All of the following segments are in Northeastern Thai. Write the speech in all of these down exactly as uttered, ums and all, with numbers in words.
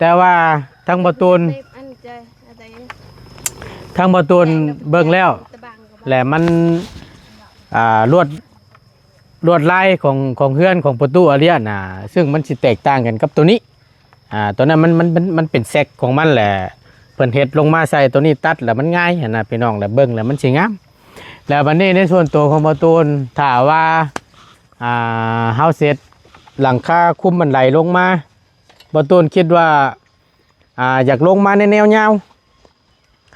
แต่ว่าทางบ่าวตูน เต็มอันใจอะไร ทางบ่าวตูนเบิ่งแล้ว ตะบังก็บ่ และมัน อ่า ลวด ลวดลายของ ของเฮือนของประตูอาเรียน่ะ ซึ่งมันสิแตกต่างกันกับตัวนี้ อ่า ตัวนั้นมัน มัน มัน มันเป็นแซกของมันแหละ เพิ่นเฮ็ดลงมาใส่ตัวนี้ตัดแล้วมันง่ายหั้นนะพี่น้อง แล้วเบิ่งแล้วมันสิงาม แล้วบัดนี้ในส่วนตัวของบ่าวตูน ถ้าว่า อ่า เฮาเฮ็ดหลังคาคุมบันไดลงมา บ่าวตูนคิดว่า อ่า อยากลงมาในแนวยาว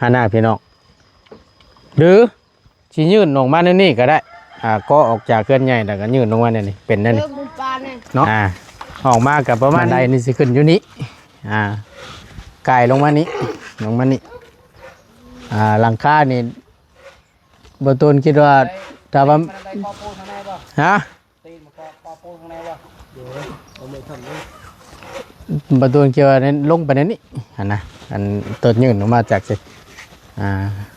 หั้นนะพี่น้อง หรือสิยื่นออกมาในนี้ก็ได้ อ่า ก็ออกจากเฮือนใหญ่แล้วก็ยื่นออกมาในนี้ เป็นแนวนี้ เออ บุญปลาเนี่ย เนาะ อ่า ออกมาก็ประมาณ บันไดนี่สิขึ้นอยู่นี้ อ่า กายลงมานี้ ลงมานี้ อ่า หลังคานี่ บ่าวตูนคิดว่า ถ้าว่า มันได้ข้อปูนข้างในบ่ ฮะ ตีนมันก็ข้อปูนข้างในบ่ เดี๋ยวเอามือทำนี่ บ่าวตูนคิดว่าลงไปในนี้หั้นนะ อันตัวยื่นออกมาจากสิ อ่า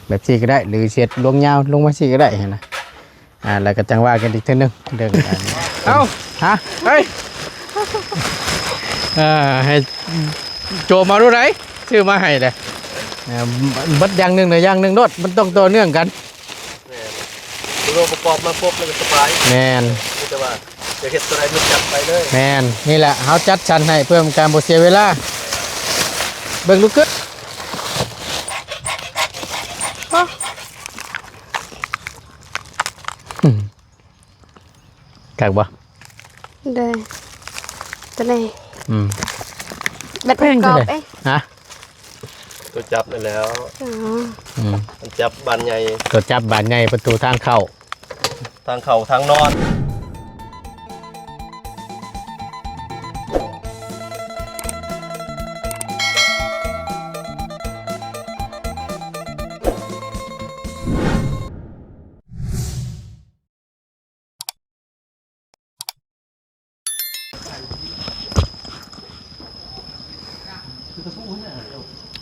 แบบซี่ก็ได้ หรือเฮ็ดลวงยาวลงมาซี่ก็ได้หั้นนะ อ่า แล้วก็จั่งว่ากันอีกเทื่อนึง เรื่องอัน เอ้า ฮะ เฮ้ย เอ่อ ให้โจมาดูไหน ซื้อมาให้เลย เอ่อ เบิดอย่างหนึ่งหรืออย่างหนึ่งโลด มันต้องต่อเนื่องกัน แม่น ตัวประกอบมาครบแล้วก็สบาย แม่น มีแต่ว่าจะเฮ็ดตัวใดมันจัดไปเลย แม่น นี่แหละ เฮาจัดสรรให้เพื่อเป็นการบ่เสียเวลา เบิ่งลูกกึ๊ด คักบ่ เด้อ ตัวนี้ อืม บัด เพ่ง กรอบ เด้อ เอ้ย ฮะ ตัวจับนั่นแหล้ว อ๋อ อืม มันจับบานใหญ่ ตัวจับบานใหญ่ประตูทางเข้า ทางเข้าทางนอน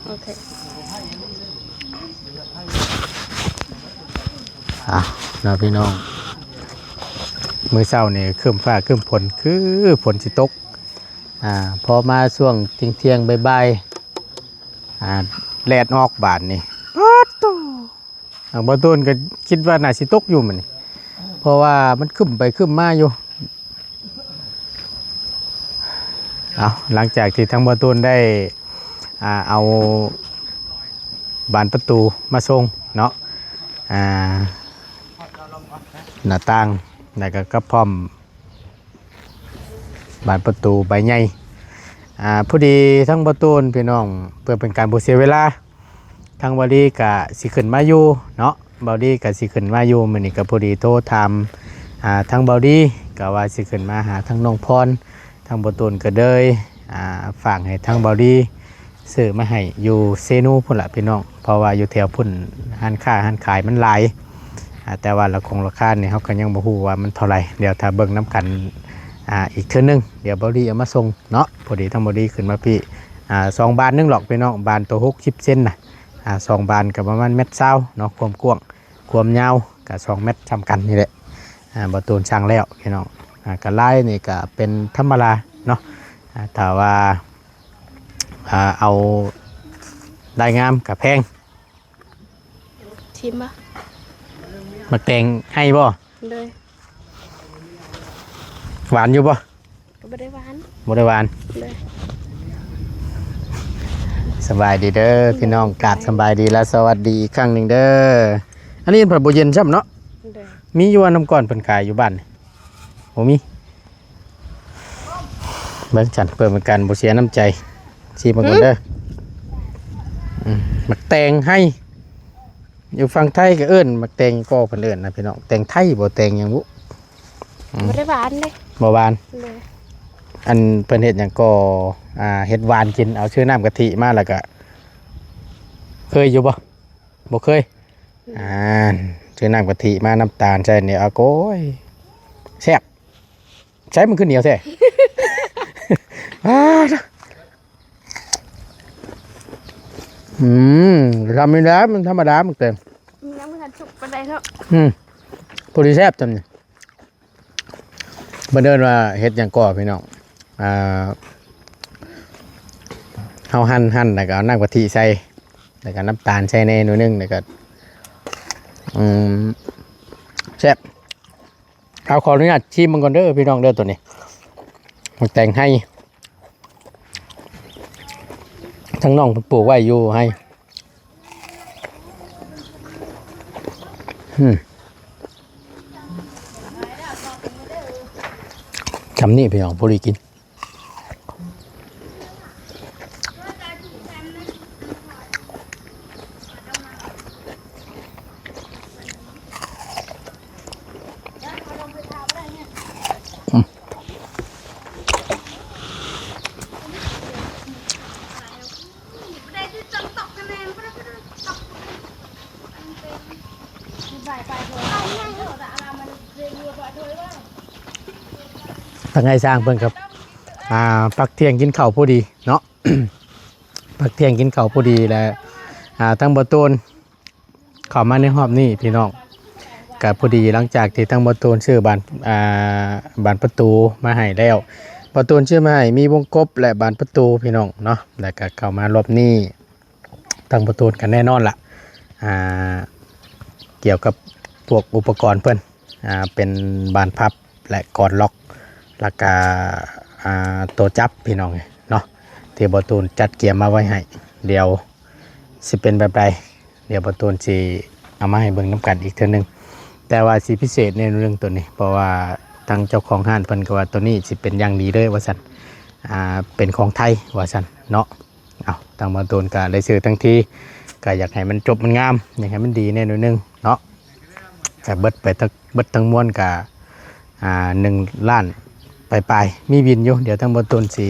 โอเค อ่ะ เนาะพี่น้อง มื้อเช้านี่ครึ้มฟ้าครึ้มฝน คือฝนสิตก อ่า พอมาช่วงเที่ยงๆ บ่ายๆ อ่า แดดออกบาดนี่ ป๊าดโธ่ อ่า บ่าวตูนก็คิดว่าน่าสิตกอยู่มื้อนี้ เพราะว่ามันครึ้มไปครึ้มมาอยู่ เอา หลังจากที่ทางบ่าวตูนได้ อ่า เอาบานประตูมาส่งเนาะ อ่า หน้าต่าง แล้วก็กระพร้อม บานประตูใบใหญ่ อ่า พอดีทางบ่าวตูนพี่น้อง เพื่อเป็นการบ่เสียเวลา ทางบ่าวดีก็สิขึ้นมาอยู่เนาะ บ่าวดีก็สิขึ้นมาอยู่ มื้อนี้ก็พอดีโทรถาม อ่า ทางบ่าวดีก็ว่าสิขึ้นมาหาทางน้องพร ทางบ่าวตูนก็เลย อ่า ฝากให้ทางบ่าวดี ซื้อมาให้อยู่เซโนพุ้นล่ะพี่น้อง เพราะว่าอยู่แถวพุ้น ร้านค้าร้านขายมันหลาย อ่า แต่ว่าราคงราคานี่เฮาก็ยังบ่ฮู้ว่ามันเท่าไหร่ เดี๋ยวถ้าเบิ่งนำกัน อ่า อีกเทื่อนึง เดี๋ยวบ่าวดีเอามาส่งเนาะ พอดีทางบ่าวดีขึ้นมาพี้ อ่า สองบานหนึ่งหรอกพี่น้อง บานตัวหกสิบเซนน่ะ อ่า สองบานก็ประมาณเมตรซาวเนาะ ความกว้าง ความยาวก็สองเมตรส่ำกันนี่แหละ อ่า บ่าวตูนสั่งแล้วพี่น้อง อ่า ก็ลายนี่ก็เป็นธรรมดาเนาะ อ่า ถ้าว่า อ่า เอาลายงามก็แพง ชิมบ่ หมากแตงไฮบ่ เลย หวานอยู่บ่ ก็บ่ได้หวาน บ่ได้หวาน เลย สบายดีเด้อพี่น้อง กราบสบายดีและสวัสดีอีกครั้งหนึ่งเด้อ อันนี้เพิ่นบ่เย็นซ้ำเนาะ เลย มีอยู่ว่าน้ำก้อนเพิ่นขายอยู่บ้านนี่ บ่มี เบิ่งจั่นเพื่อเป็นการบ่เสียน้ำใจ ชิมมาก่อนเด้อ อืม หมากแตงไฮ อยู่ฝั่งไทยก็เอิ้นหมากแตงก็เพิ่นเอิ้นนะพี่น้อง แตงไทยบ่แตงหยังบุ อืม บ่ได้หวานเด้ บ่หวาน เลย อันเพิ่นเฮ็ดหยังก็ อ่า เฮ็ดหวานกิน เอาซื้อน้ำกะทิมาแล้วก็ เคยอยู่บ่ บ่เคย อ่า ซื้อน้ำกะทิมา น้ำตาลใส่นี่ เอาโก้ย แซ่บ ใส่มันคือเหนียวแท้ อ่า อืม ทำไม่ได้ มันธรรมดา มันเต็ม ยังบ่ทันสุกปานใดเนาะ อืม พอดีแซ่บจำนี่ เพิ่นเอิ้นว่าเฮ็ดหยังก่อพี่น้อง อ่า เอาหั่นหั่นแล้วก็เอาน้ำกะทิใส่ แล้วก็น้ำตาลใส่แหน่หน่อยหนึ่ง แล้วก็ อืม แซ่บ เอาขออนุญาตชิมมันก่อนเด้อพี่น้องเด้อ ตัวนี้ หมากแตงไฮ่ ทั้งน้องเพิ่นปลูกไว้อยู่ไฮ่ อืม จำนี่พี่น้อง พอดีกิน ทางไอ้สร้างเพิ่นครับ อ่า พักเที่ยงกินข้าวพอดีเนาะ พักเที่ยงกินข้าวพอดีแล้ว อ่า ทั้งบ่ตูนเข้ามาในฮอบนี้พี่น้อง ก็พอดีหลังจากที่ทั้งบ่ตูนซื้อบ้าน อ่า บานประตูมาให้แล้ว บ่ตูนซื้อมาให้มีวงกบและบานประตูพี่น้องเนาะ แล้วก็เข้ามารอบนี้ ทั้งบ่ตูนก็แน่นอนละ อ่า เกี่ยวกับพวกอุปกรณ์เพิ่น อ่า เป็นบานพับและกลอนล็อก แล้วก็ อ่า ตัวจับพี่น้องเนาะ ที่บ่ตูนจัดเกียมมาไว้ให้ เดี๋ยวสิเป็นแบบใด เดี๋ยวบ่ตูนสิเอามาให้เบิ่งนำกันอีกเทื่อหนึ่ง แต่ว่าสิพิเศษในเรื่องตัวนี้ เพราะว่าทางเจ้าของร้านเพิ่นก็ว่าตัวนี้สิเป็นอย่างดีเลยว่าซั่น อ่า เป็นของไทยว่าซั่นเนาะ เอา ทางบ่ตูนก็ได้ซื้อทั้งที ก็อยากให้มันจบมันงาม อยากให้มันดีแน่หน่อยหนึ่งเนาะ ก็เบิดไปทั้ง เบิดทั้งมวลก็ อ่า หนึ่งล้านปลายๆ มีวินอยู่ เดี๋ยวทางบ่ตูนสิ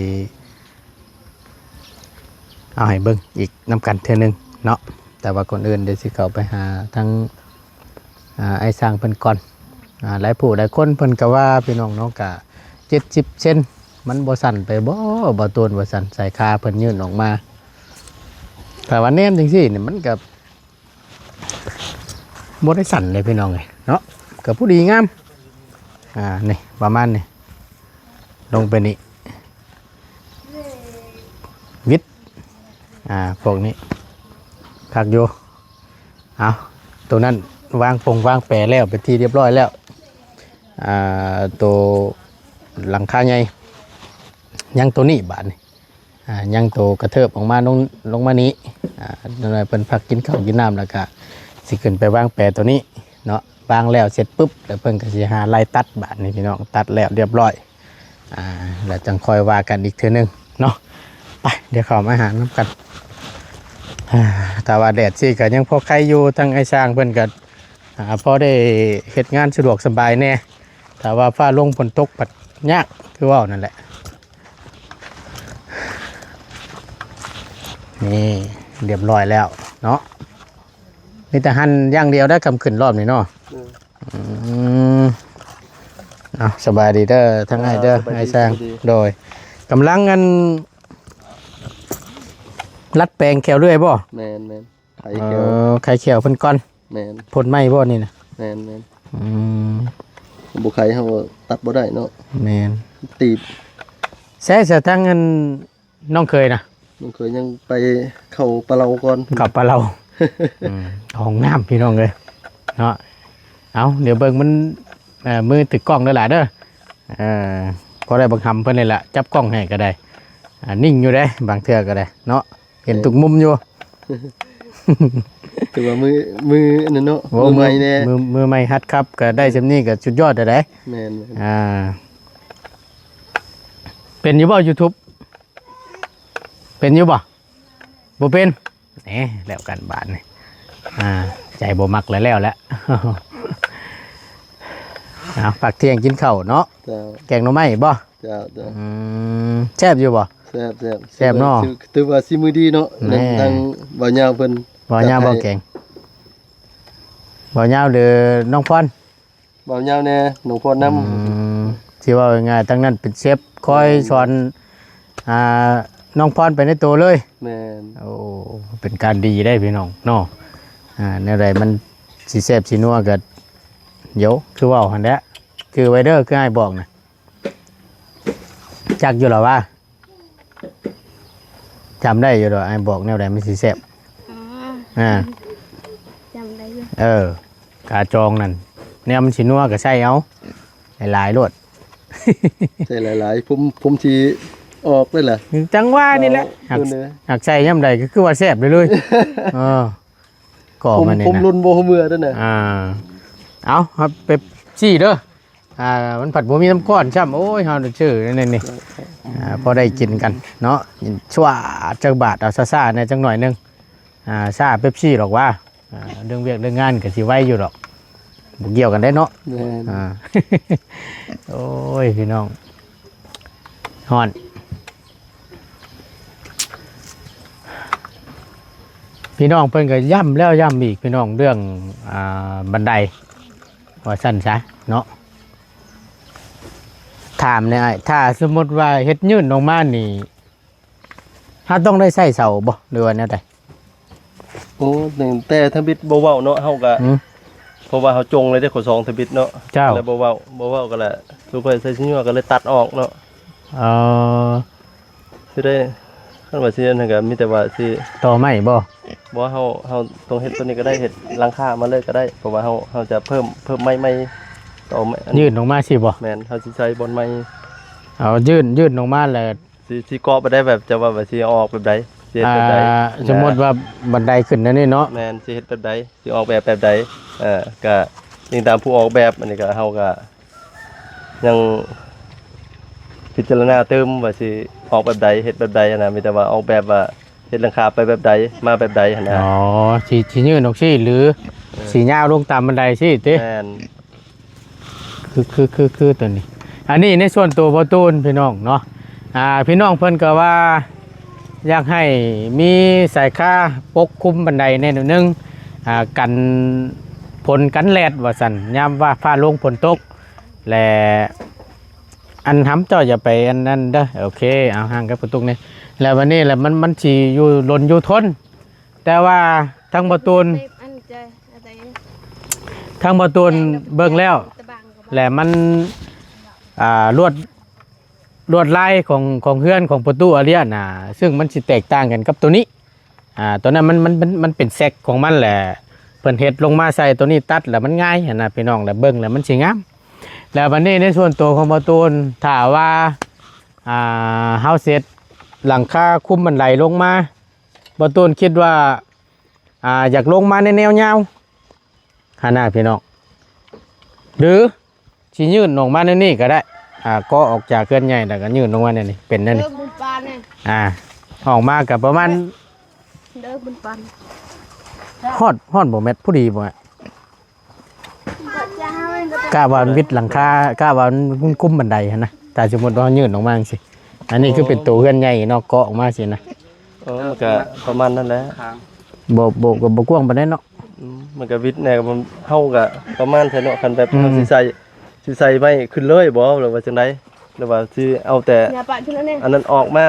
เอาให้เบิ่งอีกนำกันเทื่อหนึ่งเนาะ แต่ว่าก่อนอื่นเดี๋ยวสิเข้าไปหาทาง อ่า ไอ้สร้างเพิ่นก่อน อ่า หลายผู้หลายคนเพิ่นก็ว่าพี่น้องเนาะ ก็เจ็ดสิบเซน มันบ่สั่นไปบ่ บ่ตูนว่าสั่น สายขาเพิ่นยื่นออกมา แต่ว่าแนมจังซี่นี่มันก็บ่ได้สั่นเลยพี่น้องเอ้ยเนาะ ก็พอดีงาม อ่า นี่ประมาณนี้ ลงไปนี่ วิด อ่า พวกนี้ คักอยู่ เอา ตัวนั้นวางปงวางแปรแล้วเป็นที่เรียบร้อยแล้ว อ่า ตัวหลังคาใหญ่ ยังตัวนี้บาดนี่ อ่า ยังตัวกระเทิบออกมาลง ลงมานี้ อ่า นั่นแหละเพิ่นพักกินข้าวกินน้ำแล้วก็สิขึ้นไปวางแปรตัวนี้เนาะ วางแล้วเสร็จปุ๊บ แล้วเพิ่นก็สิหาไล่ตัดบาดนี่พี่น้อง ตัดแล้วเรียบร้อย อ่า แล้วจังค่อยว่ากันอีกเทื่อหนึ่งเนาะ ไป เดี๋ยวเข้ามาหานำกัน อ่า แต่ว่าแดดสิก็ยังพอไคอยู่ ทางไอ้สร้างเพิ่นก็ อ่า พอได้เฮ็ดงานสะดวกสบายแน่ แต่ว่าฟ้าลงฝนตกพัดยาก คือเว้านั่นแหละ นี่เรียบร้อยแล้วเนาะ มีแต่หั่นอย่างเดียวได้คำขึ้นรอบนี้เนาะ อืม อืม เอา สบายดีเด้อ ทั้งอ้ายเด้อ อ่า สบายดี อ้ายสร้าง สบายดี โดย กำลังอัน รัดแปลงแข้วเลื่อยบ่ แม่นๆ ไขแข้ว เออ ไขแข้วเพิ่นก่อน แม่น พ่นไหม้บ่นี่นะ แม่นๆ อืม บ่ไขเฮาก็ตัดบ่ได้เนาะ แม่น ตีบ แซ่ซะทั้งอัน น้องเขยนะ น้องเขยยังไปเข้าปะเลาก่อน เข้าปะเลา อืม ห้องน้ำพี่น้องเอ้ย เนาะ เอา เดี๋ยวเบิ่งมัน เอ่อ มือถือกล้องเด้อล่ะเด้อ เอ่อ พอได้บักหำเพิ่นนี่แหละ จับกล้องให้ก็ได้ อ่า นิ่งอยู่เด้ บางเทื่อก็ได้ เนาะ เห็นทุกมุมอยู่ ถือว่ามือ มืออันนั้นเนาะ โอ้ มือใหม่แน่ มือ มือใหม่หัดขับ ก็ได้ส่ำนี้ก็สุดยอดแล้วเด้ แม่นๆ อ่า เป็นอยู่บ่ YouTube เป็นอยู่บ่ บ่เป็น แหม แล้วกันบาดนี่ อ่า ใจบ่มักแล้ว แล้วแหละ เอา พักเที่ยงกินข้าวเนาะ เจ้า แกงหน่อไม้บ่ เจ้า เจ้า อืม แซ่บอยู่บ่ แซ่บๆ แซ่บเนาะ ถือ ถือว่าฝีมือดีเนาะ แน่ นำทางบ่าวยาวเพิ่น บ่าวยาว จัดให้ บ่แกง บ่าวยาวหรือน้องพร บ่าวยาวแน่ น้องพรนำ อืม สิเว้าง่ายๆ ทั้งนั้นเป็นเชฟคอย อืม สอน อ่า น้องพรไปในตัวเลย แม่น โอ้ เป็นการดีได้พี่น้องเนาะ อ่า แนวใดมันสิแซ่บสินัวก็ เดี๋ยว คือเว้าหั่นแหละ คือไว้เด้อ คืออ้ายบอกนะ จักอยู่หรอวะ จำได้อยู่ดอก อ้ายบอกแนวใดมันสิแซ่บ อ๋อ อ่า จำได้อยู่ เออ กาจองนั่น แนวมันสินัวก็ใส่เอา หลายๆโลด ใส่หลายๆ ผม ผมสิออกเลยล่ะ จังหวะนี่แหละ เอา หาก เออ หากใส่ยามใดก็คือว่าแซ่บเลยเลย เออ ก็ ผม มันนี่ ผม นะ รุ่นบ่เมือนั่นน่ะ อ่า เอาครับ เป๊ปซี่เด้อ อ่า มันผัดบ่มีน้ำก้อนซ้ำ โอ้ย เฮาชื่อนั่นนี่ อ่า พอได้กินกันเนาะ ชั่วจักบาท เอาซ่าๆแหน่จักหน่อยหนึ่ง อ่า ซ่าเป๊ปซี่หรอกว่า อ่า เรื่องเวียกเรื่องงานก็สิไวอยู่ดอก บ่เกี่ยวกันได้เนาะ แม่น อ่า โอ้ย พี่น้อง ฮ้อน พี่น้องเพิ่นก็ย้ำแล้วย้ำอีก พี่น้อง เรื่อง อ่า บันได ว่าซั่นซะเนาะ ถามแหน่อ้าย ถ้าสมมุติว่าเฮ็ดยื่นออกมานี่ เฮาต้องได้ใส่เสาบ่ หรือว่าแนวใด โอ้ ตั้งแต่ทำอิฐบ่เว้าเนาะ เฮาก็ อืม เพราะว่าเฮาจงเลยเด้ ข้อสองทำอิฐเนาะ เจ้า แล้วบ่เว้า บ่เว้าก็แหละ สุดท้ายใส่สิยอก็เลยตัดออกเนาะ เออ สิได้ คันว่าสิอันนั้นก็มีแต่ว่าสิ ต่อไม้บ่ บ่ เฮา เฮาต้องเฮ็ดตัวนี้ก็ได้ เฮ็ดหลังคามาเลยก็ได้ เพราะว่าเฮา เฮาจะเพิ่ม เพิ่มไม้ใหม่ ต่อไม้อัน ยื่นออกมาสิบ่ แม่น เฮาสิใส่บ่อนใหม่ เอายื่น ยื่นออกมาแล้ว สิ สิเกาะไปได้แบบจะว่า ว่าสิเอาออกแบบใด สิเฮ็ดแบบใด อ่า นะ สมมุติว่าบันไดขึ้นแนวนี้เนาะ แม่น สิเฮ็ดแบบใด สิออกแบบแบบใด เอ่อ ก็อิงตามผู้ออกแบบ อันนี้ก็ เฮาก็ยังพิจารณาเติมว่าสิออกแบบใด เฮ็ดแบบใดหั้นนะ มีแต่ว่าออกแบบว่าเฮ็ดหลังคาไปแบบใด มาแบบใดหั้นนะ อ๋อ สิ สิยื่นออกสิ หรือ เออ สิยาวลงตามบันไดสิติ แม่น คือ คือ คือ คือตัวนี้ อันนี้ในส่วนตัวบ่าวตูนพี่น้องเนาะ อ่า พี่น้องเพิ่นก็ว่า อยากให้มีสายคาปกคลุมบันไดแหน่หน่อยหนึ่ง อ่า กันฝนกันแดดว่าซั่น ยามว่าฟ้าลงฝนตก และอันหำเจ้าอย่าไปอันนั้นเด้อ โอเค เอาห่างกับประตูนี่ แล้ววันนี้แหละมัน มันสิอยู่หล่นอยู่ทน แต่ว่าทางบ่าวตูน อันจะอะไร ทางบ่าวตูนเบิ่งแล้ว ตะบังก็บ่ และมัน อ่า ลวด ลวดลายของ ของเฮือนของประตูอาเรียน่ะ ซึ่งมันสิแตกต่างกันกับตัวนี้ อ่า ตัวนั้นมัน มัน มัน มันเป็นแซกของมันแหละ เพิ่นเฮ็ดลงมาใส่ตัวนี้ตัดแล้วมันง่ายหั้นนะพี่น้อง แล้วเบิ่งแล้วมันสิงาม แล้วบัดนี้ในส่วนตัวของบ่าวตูน ถ้าว่า อ่า เฮาเฮ็ดหลังคาคลุมบันไดลงมา บ่าวตูนคิดว่า อ่า อยากลงมาในแนวยาวหั้นนะพี่น้อง หรือสิยื่นออกมาในนี้ก็ได้ อ่า ก็ออกจากเฮือนใหญ่แล้วก็ยื่นออกมาในนี้ เป็นแนวนี้ เริ่มบุญปานเนี่ย อ่า ออกมาก็ประมาณ เด้อบุญปัน ฮอด ฮอดบ่แมท พอดีบ่แมท กะว่ามันวิดหลังคา กะว่ามันคุ้มบันไดหั้นนะ ถ้าสมมุติว่ายื่นออกมาจั่งซี้ อันนี้คือเป็นตัวเฮือนใหญ่เนาะ เกาะออกมาสินะ เออ มันก็ประมาณนั้นแหละ บ่ บ่ ก็บ่กว้างปานใดเนาะ อืม มันก็วิดแหน่ เฮาก็ประมาณแท้เนาะ คันแบบ อืม เฮาสิใส่ สิใส่ไม้ขึ้นเลยบ่ หรือว่าจั่งใด หรือว่าสิเอาแต่ อย่าปะขึ้นอันนี้ อันนั้นออกมา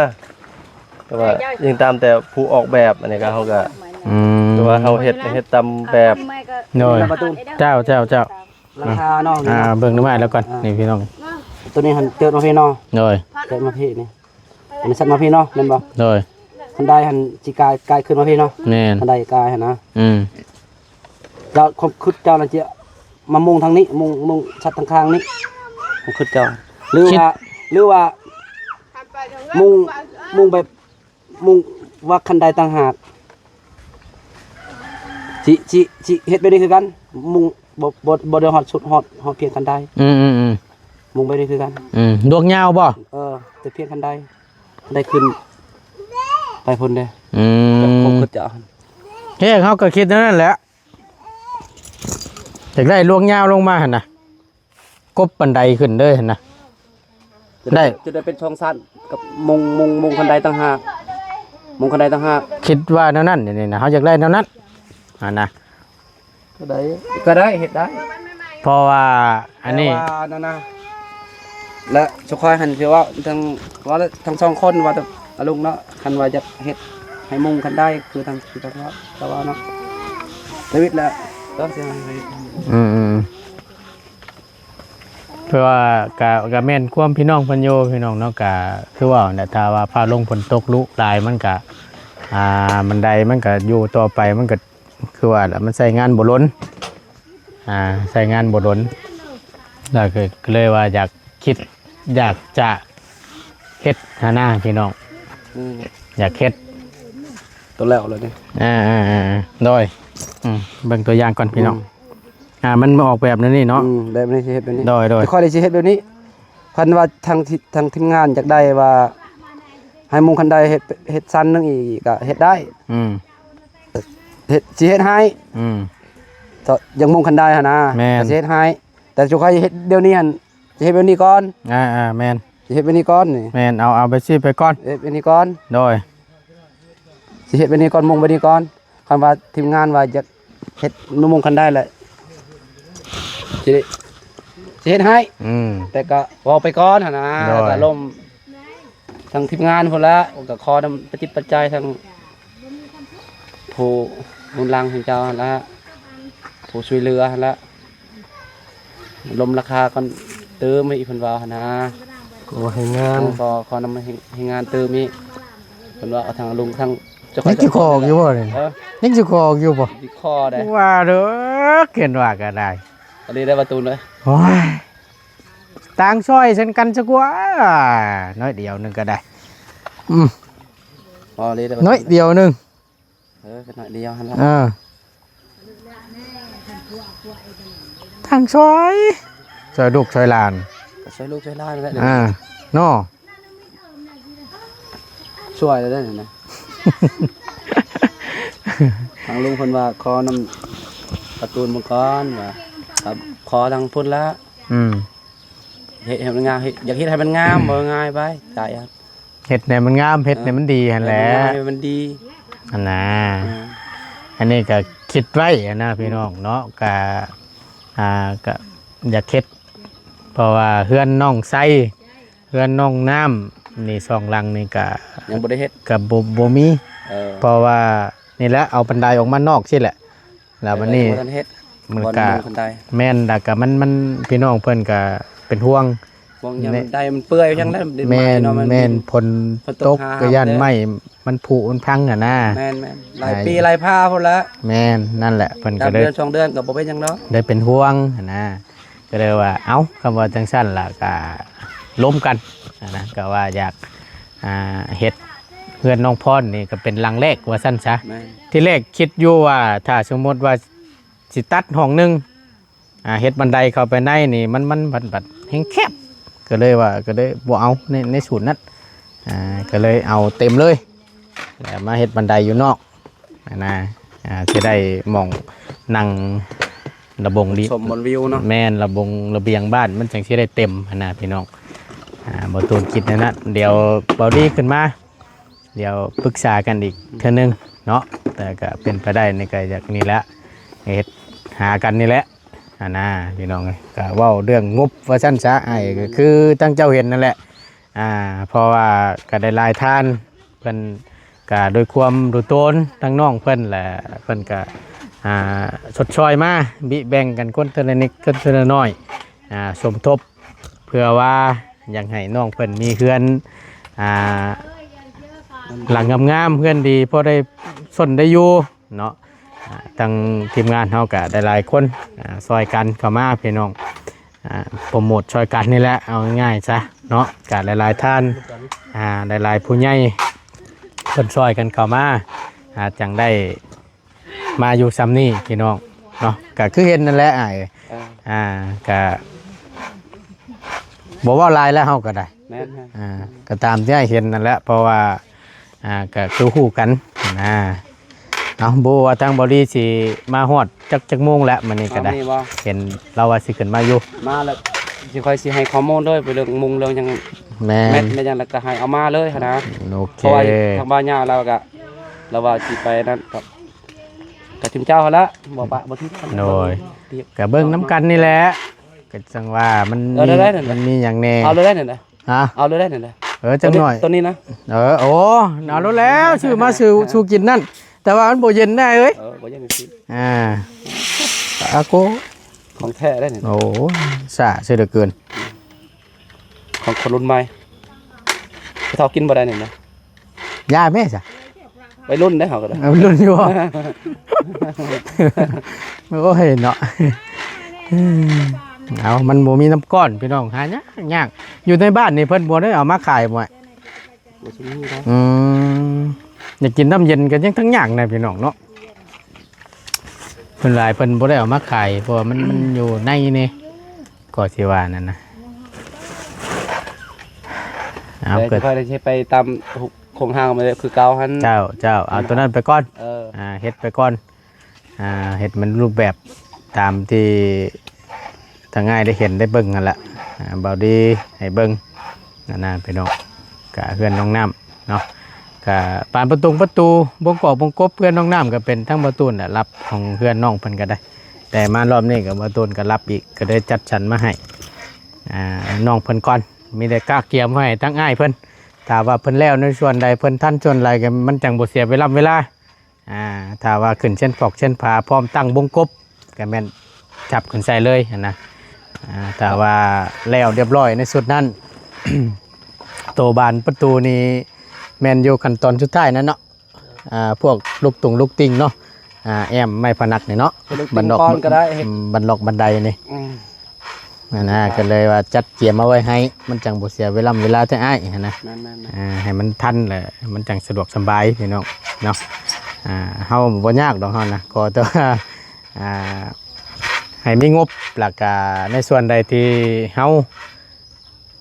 แต่ว่ายังตามแต่ผู้ออกแบบ อันนี้ก็เฮาก็ อืม แต่ว่าเฮาเฮ็ด เฮ็ดตามแบบ โดย เจ้า เจ้า เจ้า หลังคาเนาะ อ่า เบิ่งดูมาแล้วก่อน อ่า นี่พี่น้อง ตัวนี้หั่นเจิดมาพี่เนาะ โดย เจิดมาพี่นี่ อันนี้สัตว์มาพี่เนาะ แม่นบ่ โดย คันไดหั่นสิกาย กายขึ้นมาพี่เนาะ แม่น คันไดกายหั่นนะ อืม เจ้า ความคิดเจ้าน่ะจะมามุงทางนี้ มุง มุงสัตว์ทางข้างนี้ ความคิดเจ้า หรือ คิด ว่า หรือว่า มุง มุงแบบ มุงว่าคันไดต่างหาก สิ สิ สิเฮ็ดแบบนี้คือกัน มุง บ่ บ่ บ่ได้ฮอดสุด ฮอด ฮอดเพียงคันได อืม อืม อืม มุงแบบนี้คือกัน อืม ดวงยาวบ่ เออ แต่เพียงคันได คันไดขึ้น ไปพุ้นเด้ อืม ความคิดเจ้า เฮ้ย เฮาก็คิดแนวนั้นแหละ อยากได้ลวงยาวลงมาหั่นนะ กบบันไดขึ้นเด้อหั่นนะ จะได้ ได้ จะได้เป็นช่องสั้นกับมุง มุง มุงคันไดต่างหาก มุงคันไดต่างหาก คิดว่าแนวนั้นนี่นะ เฮาอยากได้แนวนั้นหั่นนะ ก็ได้ ก็ได้ เฮ็ดได้ เพราะว่าอันนี้ แต่ว่านั่นนะ และสุขอยหันคือว่าทั้ง ว่าทั้งสองคนว่าแต่อาลุงเนาะ คันว่าอยากเฮ็ดให้มุงคันไดคือทาง คือทางว่า แต่ว่าเนาะ ชีวิตแหละ ต้องเสียหาย อืม อืม เพื่อว่ากะ กะแม่นความพี่น้องเพิ่นอยู่ พี่น้องเนาะ กะคือว่านั่นแหละ ถ้าว่าฟ้าลงฝนตกลุหลายมันกะ อ่า บันไดมันก็อยู่ต่อไป มันก็คือว่าล่ะ มันใช้งานบ่หล้น อ่า ใช้งานบ่หล้น แล้วก็ ก็เลยว่าอยากคิด อยากจะเฮ็ดหั้นนะพี่น้อง อืม อยากเฮ็ด ตัวแล้วเลยนี่ อ่า อ่า อ่า อ่า โดย อืม เบิ่งตัวอย่างก่อนพี่น้อง อืม อ่า มันออกแบบนี้เนาะ อืม แบบนี้สิเฮ็ดแบบนี้ โดย โดย แต่ข้อยได้สิเฮ็ดแบบนี้ คันว่าทางที่ ทางทีมงานอยากได้ว่า ให้มุงคันไดเฮ็ด เฮ็ดชั้นหนึ่งอีกก็เฮ็ดได้ อืม เฮ็ด สิเฮ็ดให้ อืม แต่อย่างมุงคันไดหั้นนะ แม่น ก็สิเฮ็ดให้ แต่จุข้อยเฮ็ดเดี๋ยวนี้หั้น สิเฮ็ดแบบนี้ก่อน อ่า อ่า แม่น สิเฮ็ดแบบนี้ก่อนนี่ แม่น เอา เอาแบบนี้ไปก่อน เฮ็ดแบบนี้ก่อน โดย สิเฮ็ดแบบนี้ก่อน มุงแบบนี้ก่อน คันว่าทีมงานว่าอยากเฮ็ดมุงคันไดแหละ สิได้ สิเฮ็ดให้ อืม แต่ก็เว้าไปก่อนหั้นนะ โดย แล้วก็ลมทางทีมงานพุ้นละ ก็ขอนำปัจจิตปัจจัยทางผู้หนุนหลังของเจ้าหั้นละ ผู้ช่วยเหลือหั้นละ ลมราคาก่อน เติมให้อีกเพิ่นว่าหั้นนะ ก็ให้งาน ขอ ขอนำให้ ให้งานเติมอีก เพิ่นว่าเอาทางลุงทางเจ้า ยังสิขอออกอยู่บ่นี่ เออ ยังสิขอออกอยู่บ่ สิขอได้ ว่าเด้อ เขียนว่าก็ได้ อันนี้ได้ประตูนเลย โอ้ย ต่างซอยเช่นกันซะกว่า น้อยเดียวหนึ่งก็ได้ อืม อ๋อ นี่ได้ประตู น้อยเดียวหนึ่ง เออ ก็น้อยเดียวหั่นละ อ่า ทางซอย ซอยลูกซอยหลาน ก็ซอยลูกซอยหลานนั่นแหละ อ่า เนาะ ช่วยแล้วได้นะ ทางลุงเพิ่นว่าขอนำประตูนมังกรว่า ครับ ขอทางพุ้นละ อืม เฮ็ดให้มันงาม เฮ็ด อยากเฮ็ดให้มันงาม บ่ง่ายไป จ่ายครับ เฮ็ดให้มันงาม เฮ็ดให้มันดีหั่นแหละ เออ เฮ็ดให้มันดี หั่นนะ อ่า อันนี้ก็คิดไว้หั่นนะพี่น้องเนาะ ก็ อ่า ก็อยากเฮ็ด เพราะว่าเฮือนน้องไซ เฮือนน้องน้ำ นี่สองหลังนี่ก็ ยังบ่ได้เฮ็ด ก็บ่ บ่มี เออ เพราะว่านี่แหละ เอาบันไดออกมานอกซี้แหละ แล้วบัดนี้ เออ ยังบ่ทันเฮ็ด มัน บ่อน ก็ มุงคันได แม่น แล้วก็มัน มัน พี่น้องเพิ่นก็เป็นห่วง ห่วงยาม ใน บันไดมันเปื่อยจังนั้น แม่น เนาะ มัน แม่น ดิน ฝน ฝนตก ตก หา ก็ย้าน เด้อ ไม้มันผุมันพังหั่นนะ แม่น แม่น หลาย อ่า ปีหลายพาพุ้นละ แม่น นั่นแหละ เพิ่นก็ สาม เลย เดือน สอง เดือนก็บ่เป็นหยังดอก ได้เป็นห่วงหั่นนะ ก็เลยว่า เอ้า คำว่าจังซั่นล่ะ ก็ล้มกันหั่นนะ ก็ว่าอยาก อ่า เฮ็ดเฮือนน้องพรนี่ก็เป็นหลังแรกว่าซั่นซะ แม่น ที่แรกคิดอยู่ว่า ถ้าสมมุติว่าสิตัดห้องหนึ่ง อ่า เฮ็ดบันไดเข้าไปในนี่ มัน มันบัด บัดแฮงแคบ ก็เลยว่า ก็เลยบ่เอาใน ในสูตรนั้น อ่า ก็เลยเอาเต็มเลย แล้วมาเฮ็ดบันไดอยู่นอกหั่นนะ อ่า สิได้หม่องนั่งระบงดี ชมบนวิวเนาะ แม่น ระบงระเบียงบ้านมันจังสิได้เต็มหั่นนะพี่น้อง อ่า บ่ตูนคิดแนวนั้น เดี๋ยวเบาดีขึ้นมา เดี๋ยวปรึกษากันอีกเทื่อนึงเนาะ แต่ก็เป็นไปได้นี่ก็อยากนี่แหละ เฮ็ดหากันนี่แหละ หั่นนะพี่น้องเอ้ย ก็เว้าเรื่องงบว่าซั่นซะ อ้าย อืม ก็คือทางเจ้าเห็นนั่นแหละ อ่า เพราะว่าก็ได้หลายท่าน เพิ่นก็ด้วยความรู้ตนทางน้องเพิ่นแหละ เพิ่นก็ อ่า ชดเชยมา บิแบ่งกันคนเทื่อละนิดคนเทื่อละน้อย อ่า สมทบ เพื่อว่าอยากให้น้องเพิ่นมีเฮือน อ่า หลังงามๆ เฮือนดี พอได้ซนได้อยู่เนาะ อ่า ทางทีมงานเฮาก็ได้หลายคน อ่า ซอยกันเข้ามาพี่น้อง อ่า โปรโมทซอยกันนี่แหละ เอาง่ายๆซะเนาะ ก็หลายๆท่าน อ่า หลายๆผู้ใหญ่เพิ่นซอยกันเข้ามา อ่า จังได้มาอยู่ส่ำนี้พี่น้องเนาะ ก็คือเห็นนั่นแหละอ้าย อ่า อ่า ก็บ่เว้าหลายแล้วเฮาก็ได้ แม่นๆ อ่า ก็ตามที่อ้ายเห็นนั่นแหละ เพราะว่า อ่า ก็คือฮู้กันนะ เอา บ่ว่าทางเบาดีสิมาฮอดจัก จักโมงแล้วมื้อนี้ก็ได้ เอานี่บ่ เห็นลาวว่าสิขึ้นมาอยู่ มาแล้วสิค่อยสิให้ข้อมูลเลย ไปเรื่องมุงเรื่องหยัง แม่น แม่น แม่นหยังแล้วก็ให้เอามาเลยหั้นนะ โอเค เพราะว่าทางบ้านย่าลาวก็ ลาวว่าสิไปนั่นก็ ก็ทิมเจ้าหั่นละ บ่ปะบ่ทิม โดย เรียบ ก็เบิ่งนำกันนี่แหละ ก็จังว่ามัน เออ มี ได้ๆนั่นแหละ มันมีหยังแน่ เอาเลยได้นั่นแหละ ฮะ เอาเลยได้นั่นแหละ เออ จังหน่อย ตัวนี้ ตัวนี้นะ เออ โอ้ เอาแล้ว ซื้อมาสู่ สู่กินนั่น แต่ว่ามันบ่เย็นได้เอ้ย เออ บ่เย็นสิ อ่า อาโก ของแท้ได้นี่ โอ้ ซ่าเสียเหลือเกิน ของคนรุ่นใหม่ ผู้เฒ่ากินบ่ได้นี่นะ ยาแม่ซะ วัยรุ่นได้เขาก็ได้ เอารุ่นอยู่บ่ โอ้ยเนาะ เอามันบ่มีน้ำก้อนพี่น้อง หายากยาก อยู่ในบ้านนี่เพิ่นบ่ได้เอามาขายบ่ บ่ซุมื้อนะ อืม อยากกินน้ำเย็นก็ยังทั้งยากนะพี่น้องเนาะ เพิ่นหลายเพิ่นบ่ได้เอามาขาย เพราะว่ามัน มันอยู่ในนี่ ก็สิว่านั่นนะ เอา แต่ เกิด ค่อยได้ไปตามโครงทางมาเลยคือเก่าหั่น เจ้า เจ้า เอาตัวนั้นไปก่อน เออ อ่า เฮ็ดไปก่อน อ่า เฮ็ดมันรูปแบบตามที่ทางอ้ายได้เห็นได้เบิ่งหั่นละ อ่า เบาดีให้เบิ่ง นั่นนะพี่น้อง กะเฮือนน้องน้ำเนาะ กะปานประตูประตู บงกอกบงกบ เฮือนน้องน้ำก็เป็นทั้งประตูนั่นแหละ รับของเฮือนน้องเพิ่นก็ได้ แต่มารอบนี้ก็ประตูก็รับอีก ก็ได้จัดสรรมาให้ อ่า น้องเพิ่นก่อน มีแต่กะเกียมไว้ให้ทั้งอ้ายเพิ่น ถ้าว่าเพิ่นแล้วในส่วนใด เพิ่นทันส่วนใดก็มันจั่งบ่เสียเวลาเวลา อ่า ถ้าว่าขึ้นเส้นฟอกเส้นผาพร้อมตั้งบงกบ ก็แม่นจับขึ้นใส่เลยหั้นนะ อ่า ถ้าว่าแล้วเรียบร้อยในสุดนั้น โตบานประตูนี่แม่นอยู่ขั้นตอนสุดท้ายนั่นเนาะ อ่า พวกลูกตุงลูกติงเนาะ อ่า แอมไม้พนักนี่เนาะ ลูกติง บันดอก ก้อนก็ได้ เฮ็ด อืม บันดอกบันไดนี่ อืม นั่นนะ ก็เลยว่าจัดเตรียมเอาไว้ให้ มันจั่งบ่เสียเวลาเวลาแท้อ้ายหั้นนะ แม่นๆๆ อ่า ให้มันทันแหละ มันจั่งสะดวกสบายพี่น้องเนาะ อ่า เฮาบ่ยากดอกเฮานะ ขอแต่ว่า อ่า ให้มีงบ แล้วก็ในส่วนใดที่เฮา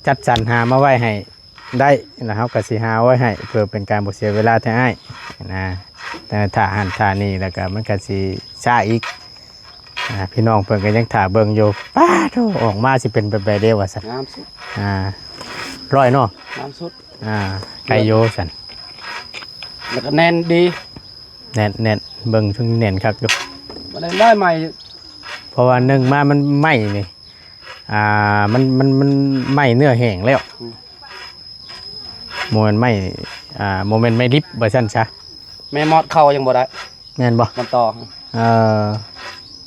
จัดสรรหามาไว้ให้ได้ แล้วเฮาก็สิหาไว้ให้ เพื่อเป็นการบ่เสียเวลาแท้อ้ายนะ แต่ถ้าหั้นถ้านี่แล้วก็มันก็สิช้าอีก อ่า พี่น้องเพิ่นก็ยังถ่าเบิ่งอยู่ ป๊าดโธ่ ออกมาสิเป็นแบบใดเด้ว่าซั่น งามสุด อ่า ร้อยเนาะ งามสุด อ่า ไกโยซั่น แล้วก็แน่นดี แน่น แน่น เบิ่งช่วงนี้แน่นคักอยู่ บ่ได้ร้อยใหม่ เพราะว่าหนึ่งมามันไหม้นี่ อ่า มัน มัน มันไหม้เนื้อแห้งแล้ว อืม บ่แม่นไหม้ อ่า บ่แม่นไหม้ดิบว่าซั่นซะ แม่มอดเข้ายังบ่ได้ แม่นบ่ มันต่อ เออ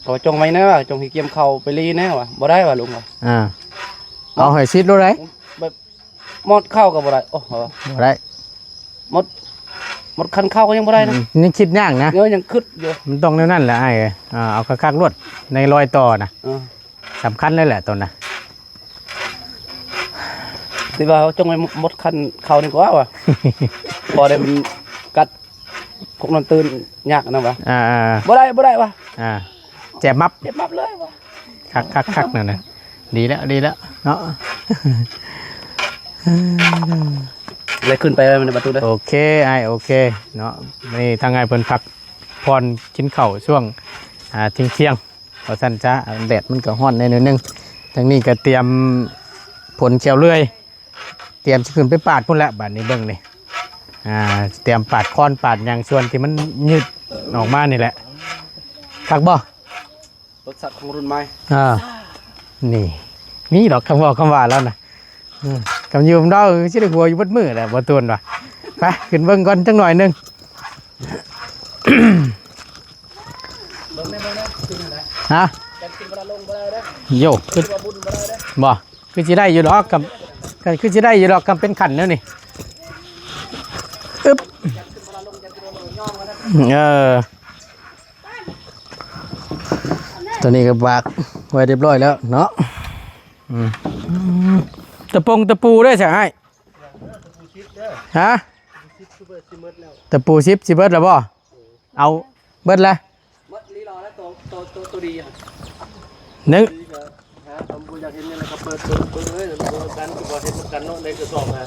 เขาจงไว้แน่ว่า จงให้เกียมเข้าไปลีแน่ว่า บ่ได้ว่าลุงว่า อ่า เอาให้ชิดโลดได้ แบบมอดเข้าก็บ่ได้ โอ้โห บ่ได้ มด มดคันเข้าก็ยังบ่ได้นะ อืม นี่คิดยากนะ เออ ยังคิดอยู่ มันต้องแนวนั้นแหละอ้ายเอ้ย อ่า เอาคักๆโลด ในรอยต่อนะ เออ สำคัญเลยแหละตอนนะ ที่ว่าเขาจงไว้มดคันเข้านี่ก็ว่าว่ะ พอได้มันกัดพวกนั้นตื่นยากนะวะ อ่าๆ บ่ได้ บ่ได้วะ อ่า แจบมับ แจบมับเลยวะ คักๆๆนั่นน่ะ ดีแล้ว ดีแล้วเนาะ เลยขึ้นไปเลยมันประตูเด้อ โอเคอ้าย โอเคเนาะ นี่ทางอ้ายเพิ่นพักผ่อนกินข้าวช่วง อ่า เที่ยงๆ ว่าซั่นซะ แดดมันก็ร้อนแหน่หน่อยหนึ่ง ทางนี้ก็เตรียมผลแข้วเลื่อย เตรียมสิขึ้นไปปาดพุ้นแหละ บัดนี้เบิ่งนี่ อ่า เตรียมปาดค้อนปาดหยังส่วนที่มันยืดออกมานี่แหละ คักบ่ รสชาติของรุ่นใหม่ อ่า นี่ มีดอกคำเว้าคำว่าแล้วนะ อืม คำยืมดอกคือสิได้หัวอยู่เบิดมื้อแหละ บ่ตูนว่ะ ไป ขึ้นเบิ่งก่อนจักหน่อยหนึ่ง เบิ่งได้ เบิ่งได้ ขึ้นนั่นแหละ ฮะ จัดขึ้นบ่ได้ ลงบ่ได้เด้อ โย่ คือ ว่าบุญบ่ได้เด้อ บ่ คือสิได้อยู่ดอก กับ ก็คือสิได้อยู่ดอก กับเป็นขั้นแล้วนี่ อึ๊บ เออ ตัวนี้ก็วากไว้เรียบร้อยแล้วเนาะ อืม ตะปงตะปูได้ใช่ไหม ฮะ ตะปูสิบสิเบิดแล้วบ่ เอาเบิดแล้ว หมดลีลอแล้ว ตัว ตัว ตัว ตัวดีอะ หนึ่ง ดีก็หาทำบุญอยากเห็นเนี่ยแล้วก็เปิด เปิด เปิดเลย เปิดกัน ก็บอกเห็นกันเนาะ ในกระสอบนะ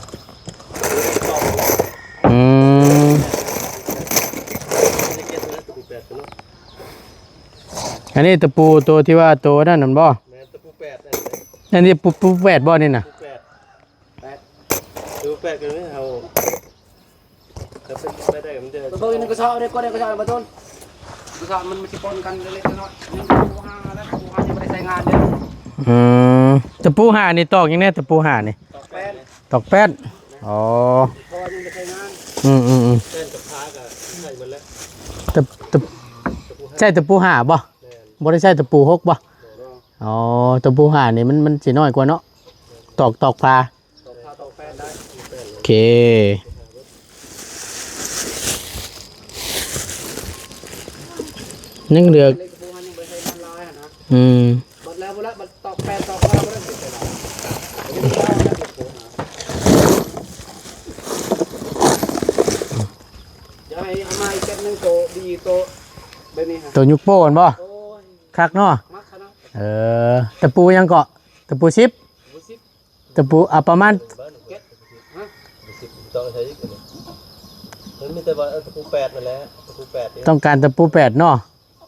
อืม อันนี้ตะปูตัวที่ว่าตัวนั่นนั่นบ่ แม่นตะปูแปดนั่นแหละ อันนี้ปู ปูแปดบ่นี่น่ะ แปด แปด ดูแปดกันไหม เอา จะเป็นไปได้มันจะ ตัวนี้กระสอบ เดี๋ยวก็ได้กระสอบมาต้น กระสอบมันมันสิปนกันเล็กๆน้อยๆ ยังบ่ห่างแล้ว บ่ห่างยังบ่ได้ใช้งานเด้อ อืม ตะปูห้านี่ตอกหยังแน่ ตะปูห้านี่ ตอกแป้น ตอกแป้น อ๋อ เพราะว่ายังบ่ได้ใช้งาน อืมอืมอืม แป้นกับพร้าก็ใส่หมดแล้ว ตะ ตะ ใช่ตะปูห้าบ่ แม่น บ่ได้ใช่ตะปูหกบ่ บ่ อ๋อ ตะปูห้านี่มัน มันสิน้อยกว่าเนาะ ตอก ตอกพร้า ตอกพร้าตอกแป้นได้ โอเค ยังเหลือ เหล็กตะปูมันยังบ่ใส่มันลายหั่นนะ อืม บัดแล้วบ่ละ บัดตอกแปดตอกเก้าบ่ได้ เดี๋ยวให้เอามาอีกเซตหนึ่ง โตดี โตแบบนี้ฮะ ตัวยุคโป้กันบ่ โอ้ย คักเนาะ มักขนาด เออ ตะปูยังเกาะ ตะปูสิบ ตะปูสิบ ตะปู อ่ะ ประมาณ เจ็ด ฮะ สิบ ต้องใช้อีกตัวนี้ มันมีแต่ว่าตะปูแปดนั่นแหละ ตะปูแปดนี่ ต้องการตะปูแปดเนาะ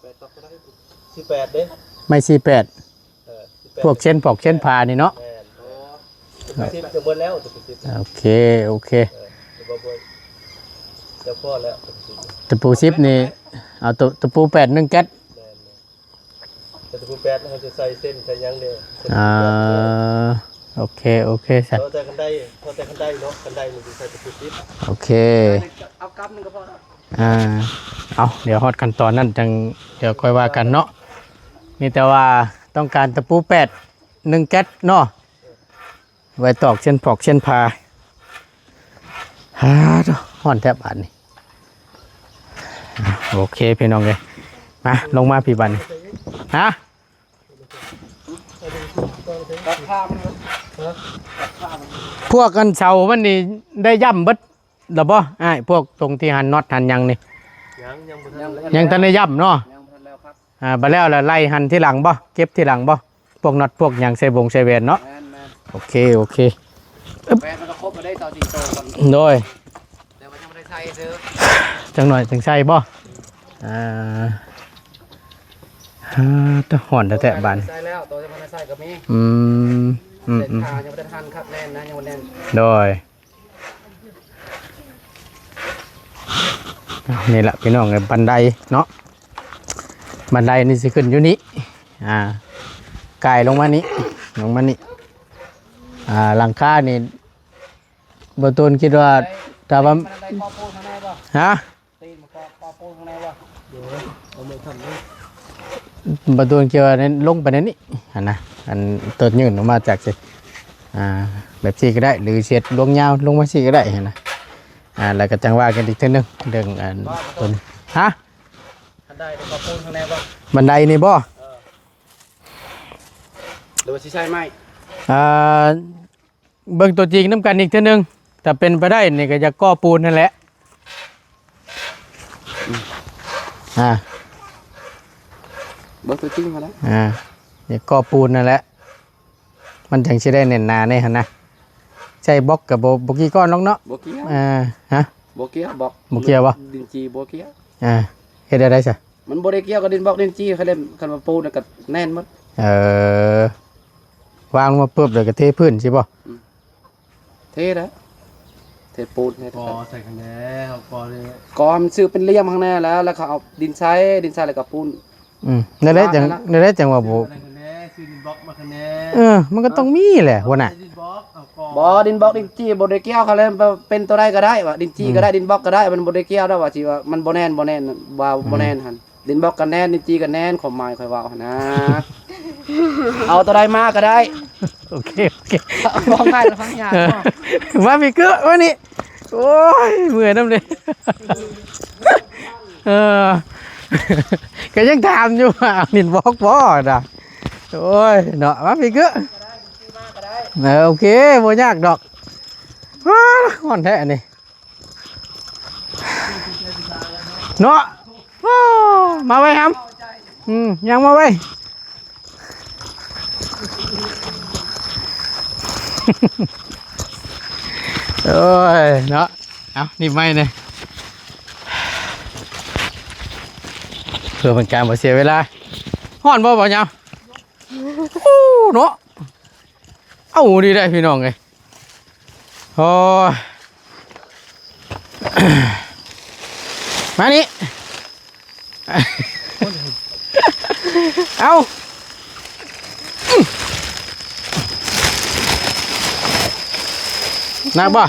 แปดตอกก็ได้ สิบแปดเด้ ไม้สี่แปด เออ สิบแปด พวกเส้นปอกเส้นผ่านี่เนาะ แม่น อ๋อ สิบจะหมดแล้ว ตะปูสิบ โอเค โอเค เออ จะบ่บ่จะพอแล้ว ตะปูสิบ ตะปูสิบนี่ เอาตะ ตะปูแปดหนึ่งแก๊ส แม่นๆ แต่ตะปูแปดเขาจะใส่เส้นใส่หยังเด้ อ่า โอเค โอเค สัตว์ เอาแต่คันได เอาแต่คันไดเนาะ คันไดมันจะใส่ตะปูสิบ โอเค เอากำหนึ่งก็พอแล้ว อ่า เอา เดี๋ยวฮอดขั้นตอนนั้นจัง เดี๋ยวค่อยว่ากันเนาะ มีแต่ว่าต้องการตะปูแปด หนึ่งแก๊สเนาะ ไว้ตอกเส้นปอกเส้นผ่า ฮ่า ฮ้อนแทบบาดนี่ โอเค พี่น้องเอ้ย มา ลงมาพี่บาดนี่ ฮะ พวกอันเสามันนี่ได้ย่ำเบิดแล้วบ่อ้าย พวกตรงที่หันน็อตหันหยังนี่ ยัง ยังบ่ทัน ยังทันได้ย่ำเนาะ ยังบ่ทันแล้วครับ อ่า บัดแล้วละไล่หันทีหลังบ่ เก็บทีหลังบ่ พวกน็อตพวกหยังใส่วงใส่แหวนเนาะ แม่นๆ โอเค โอเค แหวนมันก็ครบมาได้ตอนสี่โตก่อน โดย แต่ว่ายังบ่ได้ใส่ซื้อ จังหน่อยจังใส่บ่ อ่า อ่า ตะฮ้อนแท้ๆบาด ใส่แล้ว โตยังบ่ได้ใส่ก็มี อืม อืม เส้น อืม ทางยังบ่ได้ทันคักแน่นนะ ยังบ่แน่น โดย นี่แหละพี่น้องเอ้ย บันไดเนาะ บันไดนี่สิขึ้นอยู่นี่ อ่า กายลงมานี่ ลงมานี่ อ่า หลังคานี่ บ่ตูนคิดว่า ถ้าว่า บันไดก่อปูนข้างในบ่ ฮะ ตีนมันก่อ ก่อปูนข้างในบ่ เดี๋ยวเอามือทำนี่ บ่ตูนคิดว่าลงไปในนี้หั่นนะ อันตัวยื่นออกมาจากสิ อ่า แบบซี่ก็ได้ หรือเสียดลวงยาวลงมาซี่ก็ได้หั่นนะ อ่า แล้วก็จังว่ากันอีกเทื่อนึง เรื่องอันต้น ฮะ บันไดก่อปูนข้างในบ่ บันไดนี่บ่ เออ หรือว่าสิใช้ไม้ อ่า เบิ่งตัวจริงนำกันอีกเทื่อนึง ถ้าเป็นไปได้นี่ก็อยากก่อปูนนั่นแหละ อ่า เบิ่งตัวจริงมาแล้ว อ่า อยากก่อปูนนั่นแหละ มันจังสิได้แน่นหนาแน่หั่นนะ ใส่บล็อกก็บ่ บ่กี่ก้อนหรอกเนาะ บ่เกี่ยว อ่า ฮะ บ่เกี่ยวบล็อก บ่เกี่ยวบ่ ดินจีบ่เกี่ยว อ่า เฮ็ดได้ได๋ซะ มันบ่ได้เกี่ยวกับดินบล็อกดินจี คันเล่น คันว่าปูนน่ะก็แน่นหมด เออ วางมาปุ๊บแล้วก็เทพื้นสิบ่ อืม เทแล้ว เทปูนให้ ก่อใส่ข้างในครับ ก่อเลย ก่อมันซื้อเป็นเหลี่ยมข้างในแล้ว แล้วเขาเอาดินใส่ ดินใส่แล้วก็ปูน อืม นั่นแหละจัง นั่นแหละจังว่าบ่ ซื้ออะไรข้างใน ซื้อดินบล็อกมาข้างใน เออ มันก็ต้องมีแหละหัวหน้า ดินบล็อก เอาก่อ บ่ ดินบล็อกดินจีบ่ได้เกี่ยว เขาเลยเป็นตัวใดก็ได้ ว่าดินจีก็ได้ อืม ดินบล็อกก็ได้ มันบ่ได้เกี่ยวดอก ว่าสิว่ามันบ่แน่น บ่แน่น ว่า อืม บ่แน่นหั่น ดินบล็อกก็แน่น ดินจีก็แน่น ความหมายข้อยเว้าหั่นนะ เอาตัวใดมาก็ได้ โอเค โอเค เอาของง่ายหรือของยาก เออ มาพี่เกื้อ มานี่ โอ้ย เมื่อยนำเด้ เออ ก็ยังถามอยู่ว่าเอาดินบล็อกบ่นะ โอ้ย เนาะ มาพี่เกื้อ เออ โอเค บ่ยากดอก ว้า ฮ้อนแท้อันนี้ เนาะ โอ้ มาไว้ครับ อืม ยังมาไว้ โอ้ย เนาะ เอา นี่ไม่เนี่ย เพื่อเป็นการบ่เสียเวลา ฮ้อนบ่บ่ยาว โอ้ เนาะ เอาดีได้พี่น้องเอ้ย โอ้ย มานี่ เอา หนักบ่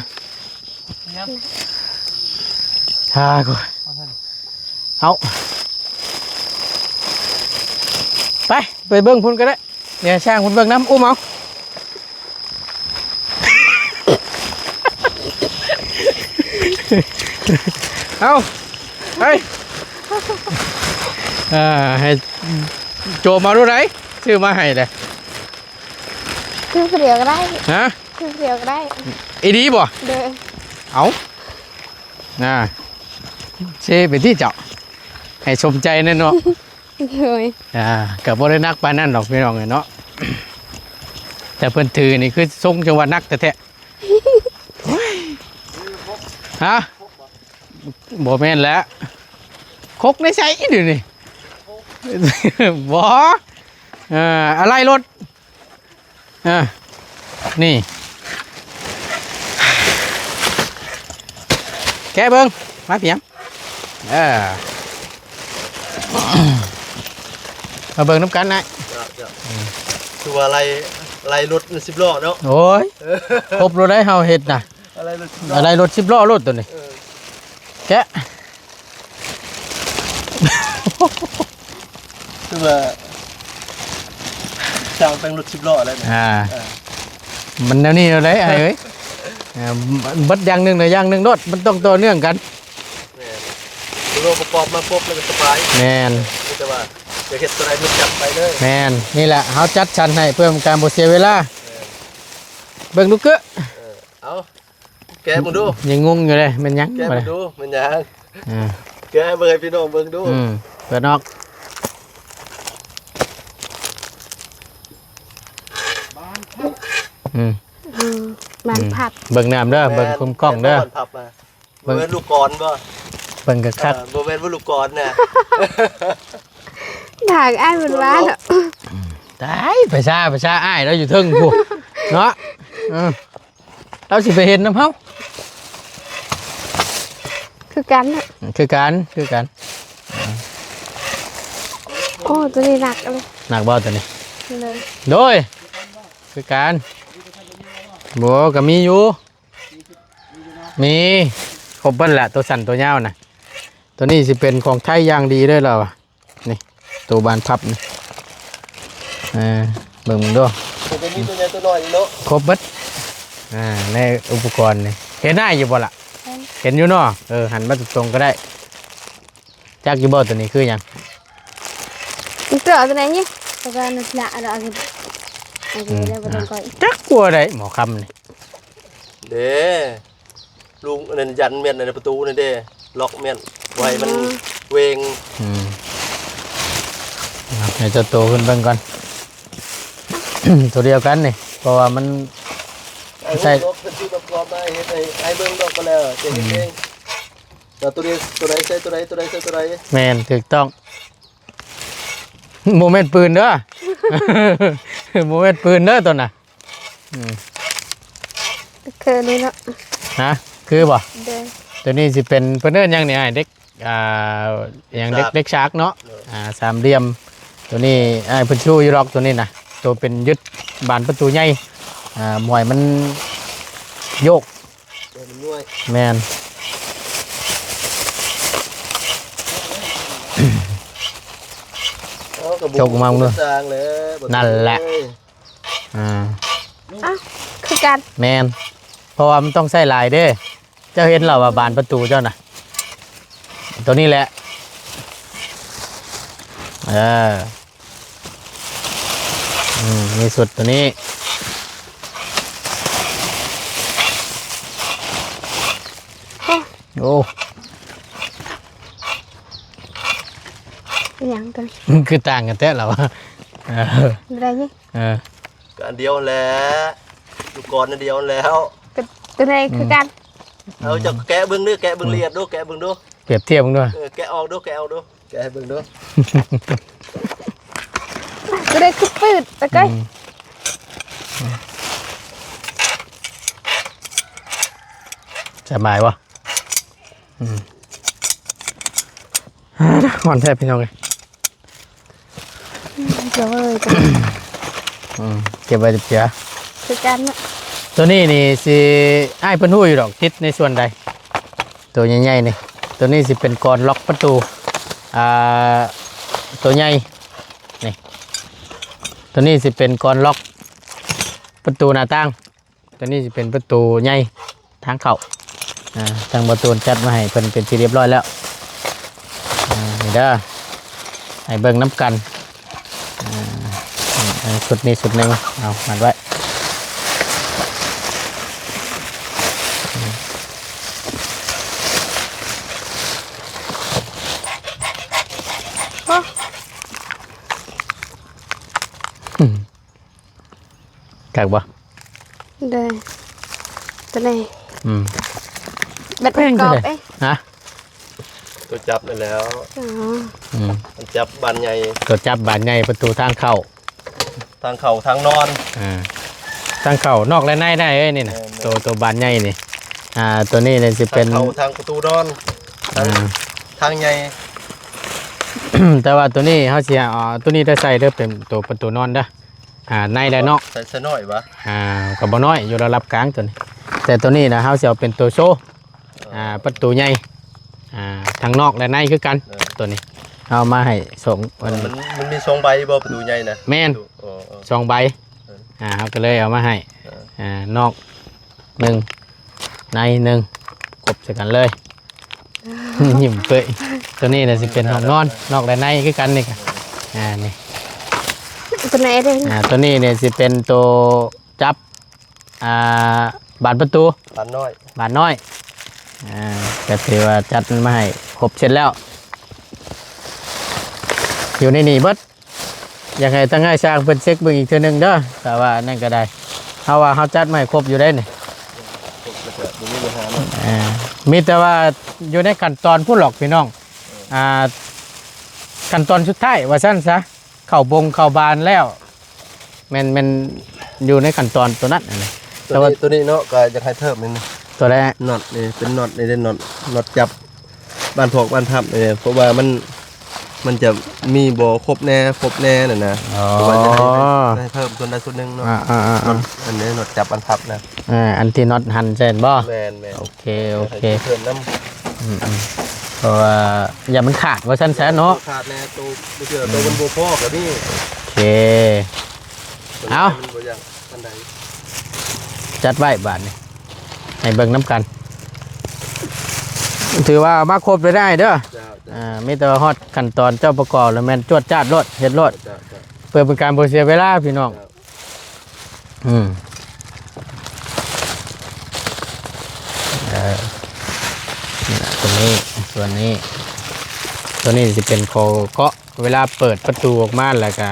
ฮ่ากู เอา ไป ไปเบิ่งพุ้นก็ได้ เดี๋ยวช่างพุ้นเบิ่งนำ อุ้มเอา เอา ไป เออ ให้โจมเอาดูไหน ซื้อมาให้เลย คือผู้เดียวก็ได้ ฮะ คือผู้เดียวก็ได้ อีดีบ่ เด้อ เอาอ่า เซไปที่เจ้า ให้สมใจแน่เนาะ โดย อ่า ก็บ่ได้หนักปานนั้นดอกพี่น้องเอ้ยเนาะ แต่เพิ่นถือนี่คือทรงจังหวะหนักแท้ๆ ฮะ บ่แม่นแล้ว คกในไสเดี๋ยวนี้ บ่ เอ่อ อะไรรถ อ่า นี่ แกะเบิ่ง มาเปียง เออ มาเบิ่งนำกันนะ เจ้า เจ้า อืม คือว่าไล่ ไล่รถสิบล้อเนาะ โอ้ย เออ ครบรถได้เฮาเฮ็ดน่ะ อะไรรถสิบล้อ อะไรรถสิบล้อรถตัวนี้ เออ แกะ คือว่า ช่างแต่งรถสิบล้อแล้วเนี่ย อ่า เออ มันแนวนี้เลยไอ้เอ้ย อ่า เบิดอย่างหนึ่งเลยอย่างหนึ่งรถ มันต้องต่อเนื่องกัน แม่น ตัวประกอบมาครบแล้วก็สบาย แม่น มีแต่ว่าจะเฮ็ดตัวใดมันจัดไปเลย แม่น นี่แหละ เฮาจัดสรรให้เพื่อเป็นการบ่เสียเวลา แม่น เบิ่งดูเกอะ เออ เอา แกะมึงดู ยังงงอยู่เลย มันยัง แกะ บ่ มึ ได้ งดู มันยัง อ่า แกะเบิ่งให้พี่น้องเบิ่งดู อืม เปิดออก อืม อืม บานพับ อืม เบิ่งน้ำเด้อ แม่น เบิ่งคุมกล้องเด้อ แม่น บานพับมา เบิ่ง บ่แม่นลูกกรอนบ่ เบิ่งคักๆ เออ บ่แม่นว่าลูกกรอนนะ อยากอ้ายมันว่าเนาะ ตาย ภาษา ภาษาอ้ายเราอยู่เทิงพู้น เนาะ เออ เราสิไปเห็นนำเฮา คือกันน่ะ คือกัน คือกัน โอ้ ตัวนี้หนักเลย หนักบ่ตัวนี้ เลย โดย คือกัน บ่ ก็มีอยู่ มี ครบเบิดแหละ ตัวสั้นตัวยาวน่ะ ตัวนี้สิเป็นของไทยอย่างดีเลยเราอะ นี่ ตัวบานพับนี่ เออ เบิ่งดู ตัวนี้ตัวใหญ่ตัวน้อยอีกเนาะ ครบเบิด อ่า ในอุปกรณ์นี่ เห็นหน้าอยู่บ่ล่ะ เห็น เห็นอยู่เนาะ เออ หันมาตรงๆก็ได้ จักอยู่บ่ตัวนี้คือหยัง มันเจอตัวไหนนี่ ตัวนั้นน่ะ เอาเอาเอา อืม แล้วบ่ต้องก่อย จักกลัวได้หมอคำนี่ เด้ ลุงอันนั้นยันแม่นในประตูนั่นเด้ ล็อกแม่น ไว้มัน อืม เวง อืม เอาให้เจ้าโตขึ้นเบิ่งก่อน ตัวเดียวกันนี่ เพราะว่ามัน ไอ้ ใช่ ลูกนกเป็นชื่อประกอบมาเฮ็ดให้ ให้เบิ่งดอกก็แล้ว จะเฮ็ดเอง อืม แล้วตัวนี้ตัวใดใส่ตัวใด ตัวใดใส่ตัวใด แม่น ถูกต้อง บ่แม่นปืนเด้อ บ่แม่นปืนเด้อตัวน่ะ อืม คือนี่เนาะ ฮะ คือบ่ เด้อ ตัวนี้สิเป็น เพิ่นเอิ้นหยังนี่อ้าย เด็ก อ่า หยัง เด็ก สาก เด็กสากเนาะ เออ อ่า สามเหลี่ยม ตัวนี้อ้ายเพิ่นชูอยู่ดอกตัวนี้นะ ตัวเป็นยึดบานประตูใหญ่ อ่า บ่ให้มันโยก เออ มันย้วย แม่น เอากระบุก จกมามึงดู สร้างแล้ว นั่นแหละ เอ้ย อ่า อ้าว คือกัน แม่น เพราะว่ามันต้องใช้หลายเด้ เจ้าเห็นแล้วว่าบานประตูเจ้าน่ะ ตัวนี้แหละ เออ อืม มีสุดตัวนี้ โอ้ อีหยังตัวนี้ มันคือต่างกันแท้เหรอวะ เออ อะไรนี่ เออ ก็อันเดียวแหละ ลูกกรอนอันเดียวแล้ว ก็ตัวไหนคือกัน เอา เจ้าแกะเบิ่งดู แกะเบิ่งละเอียดดู แกะเบิ่งดู เปรียบเทียบเบิ่งด้วย เออ แกะออกดู แกะออกดู แกะให้เบิ่งดู ตัวไหนคือปืดตะไก อืม สบายวะ อืม อ่อนแท้พี่น้องเอ้ย เดี๋ยวเลยจ้ะ อืม เก็บไว้เดี๋ยวเสีย คือกันเนาะ ตัวนี้นี่สิอ้ายเพิ่นฮู้อยู่ดอก ติดในส่วนใด ตัวใหญ่ๆนี่ ตัวนี้สิเป็นกลอนล็อกประตู อ่า ตัวใหญ่ นี่ ตัวนี้สิเป็นกลอนล็อกประตูหน้าต่าง ตัวนี้สิเป็นประตูใหญ่ทางเข้า อ่า ทางประตูจัดมาให้เพิ่นเป็นที่เรียบร้อยแล้ว อ่า นี่เด้อ ให้เบิ่งนำกัน อ่า เอาชุดนี้ชุดหนึ่ง เอามัดไว้ คักบ่ เด้อ ตัวนี้ อืม เบ็ด แพงเท่าไหร่ กรอบเอ๊ะ ฮะ ตัวจับนั่นแหล้ว อ๋อ อืม มันจับบานใหญ่ ตัวจับบานใหญ่ประตูทางเข้า ทางเข้าทางนอน อ่า ทางเข้านอกและในได้เอ้ยนี่นะ แม่นๆ ตัว ตัวบานใหญ่นี่ อ่า ตัวนี้เนี่ยสิเป็น ทางเข้าทางประตูนอน ทาง อ่า ทางใหญ่ แต่ว่าตัวนี้เขาสิเอาตัวนี้ได้ใส่เด้อเป็นตัวประตูนอนเด้อ อ่า ในและนอก ใส่ ใส่น้อยบ่ อ่า ก็บ่น้อยอยู่ระดับกลางตัวนี้ แต่ตัวนี้นะเขาสิเอาเป็นตัวโชว์ อ่า ประตูใหญ่ อ่า ทั้งนอกและในคือกัน เออ ตัวนี้ เอามาให้สองอัน มัน มันมีสองใบบ่ประตูใหญ่นะ แม่น ประตู เออ เออ สองใบ เออ อ่า เขาก็เลยเอามาให้ เออ อ่า นอกหนึ่ง ในหนึ่ง ครบใส่กันเลย ยิ้มเปื่อย ตัวนี้เนี่ยสิเป็นห้องนอน นอกและในคือกันนี่ค่ะ อ่า นี่ ตัวไหนเด้อ อ่า ตัวนี้เนี่ยสิเป็นตัวจับ อ่า บานประตู บานน้อย บานน้อย อ่า ก็ถือว่าจัดมันมาให้ครบเสร็จแล้ว อยู่ในนี่เบิด อยากให้ทางอ้ายช่างเพิ่นเช็คเบิ่งอีกเทื่อหนึ่งเด้อ แต่ว่านั่นก็ได้ เฮาว่าเฮาจัดมาให้ครบอยู่ได้นี่ ครบแล้วก็บ่มีปัญหาเนาะ อ่า มีแต่ว่าอยู่ในขั้นตอนพู้นหรอกพี่น้อง อ่า ขั้นตอนสุดท้ายว่าซั่นซะ เข้าบงเข้าบานแล้ว แม่น แม่นอยู่ในขั้นตอนตัวนั้นน่ะนะ ตัวนี้ แต่ว่า ตัวนี้เนาะ ก็อยากให้เพิ่มนิดนึง ตัวแรก น็อตนี่ เป็นน็อตนี่ ได้น็อต น็อตจับ บานพอกบานพับนี่ เพราะว่ามัน มันจะมีบ่ครบแน่ ครบแน่น่ะนะ อ๋อ เพราะว่าจะให้ ให้เพิ่มส่วนใดส่วนหนึ่งเนาะ อ่า อ่า อ่า อ่า น็อต อันนี้น็อตจับบานพับนะ อ่า อันที่น็อตหันใส่บ่ แม่น แม่น โอเค โอเค ให้เพิ่มนำ อืม อืม เพราะว่าอย่ามันขาดว่าซั่นซะเนาะ ขาดแน่ ตัวบ่เชื่อ ตัวมันบ่พอก็มี โอเค เอ้า มันบ่อยากปานใด จัดไว้บาดนี้ ให้เบิ่งนำกัน ถือว่ามาครบเลยได้เด้อ เจ้า เจ้า อ่า มีแต่ว่าฮอดขั้นตอนเจ้าประกอบแล้วแม่นจวดจ้าดโลด เฮ็ดโลด เจ้า เจ้า เพื่อเป็นการบ่เสียเวลาพี่น้อง เจ้า อืม เอ่อ นี่นะ ตัวนี้ ตัวนี้ ตัวนี้สิเป็นข้อเกาะ เวลาเปิดประตูออกมาแล้วก็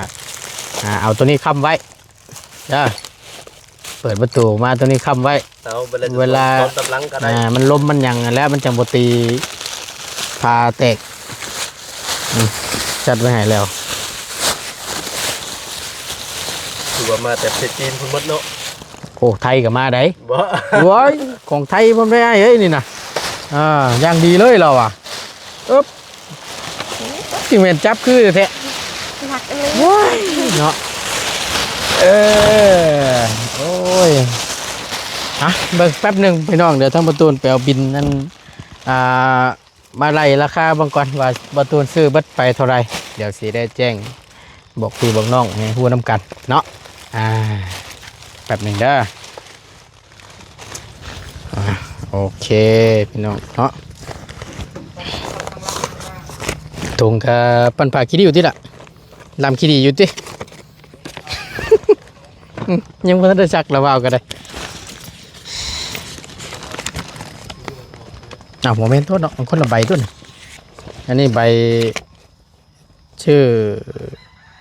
อ่า เอาตัวนี้ค้ำไว้ จ้า เปิดประตูออกมาตัวนี้ค้ำไว้ เอา เวลา เวลา ตอนกำลังก็ได้ อ่า มันลมมันหยังแล้วมันจังบ่ตีฝาแตก อืม จัดไว้ให้แล้ว ถือว่ามาแต่ประเทศจีนพุ้นหมดเนาะ โอ้ ไทยก็มาได้ บ่ โอ้ย ของไทยพร้อมได้อ้ายเอ้ยนี่นะ อ่า อย่างดีเลยเราอ่ะ อึ๊บ จึงแม่นจับคือแท้ หนักเลย โอ้ย เนาะ เออ โอ้ย อ่ะ เบิ่งแป๊บหนึ่งพี่น้อง เดี๋ยวทางประตูนไปเอาบินนั่น อ่า มาไล่ราคาเบิ่งก่อนว่าประตูนซื้อเบิดไปเท่าไหร่ เดี๋ยวสิได้แจ้งบอกพี่บอกน้องให้ฮู้นำกันเนาะ อ่า แป๊บหนึ่งเด้อ อ่า โอเค พี่น้องเนาะ ถุงกับปั้นผ้าขี้ริ้วติล่ะ ลำขี้ดีอยู่ติ อืม ยังบ่ทันได้ซักละว่าวก็ได้ อ้าว บ่แม่นโทษเนาะ มันคนละใบโทษนะ อันนี้ใบ ชื่อ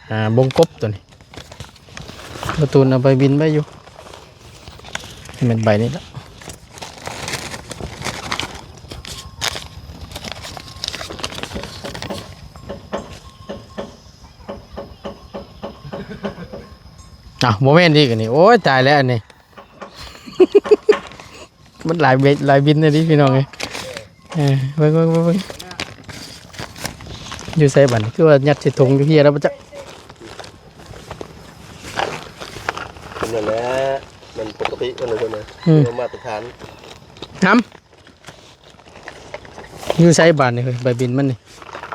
อ่า บงกบตัวนี้ ประตูนเอาไปบินไว้อยู่ ให้มันใบนี้ละ อ้าว บ่แม่นอีกอันนี้ โอ้ย ตายแล้วอันนี้ มันหลายเวทหลายบินเลยดิพี่น้องเอ้ย เออ เบิ่ง เบิ่ง เบิ่ง เบิ่ง อยู่ไสบัดนี้ คือว่ายัดใส่ถุงอยู่เฮียแล้วบ่จัก เป็นนั่นแหละ มันปกติมันเลยนะ อืม เป็นมาตรฐาน ทำ อยู่ไสบัดนี้ เฮ้ย ใบบินมันนี่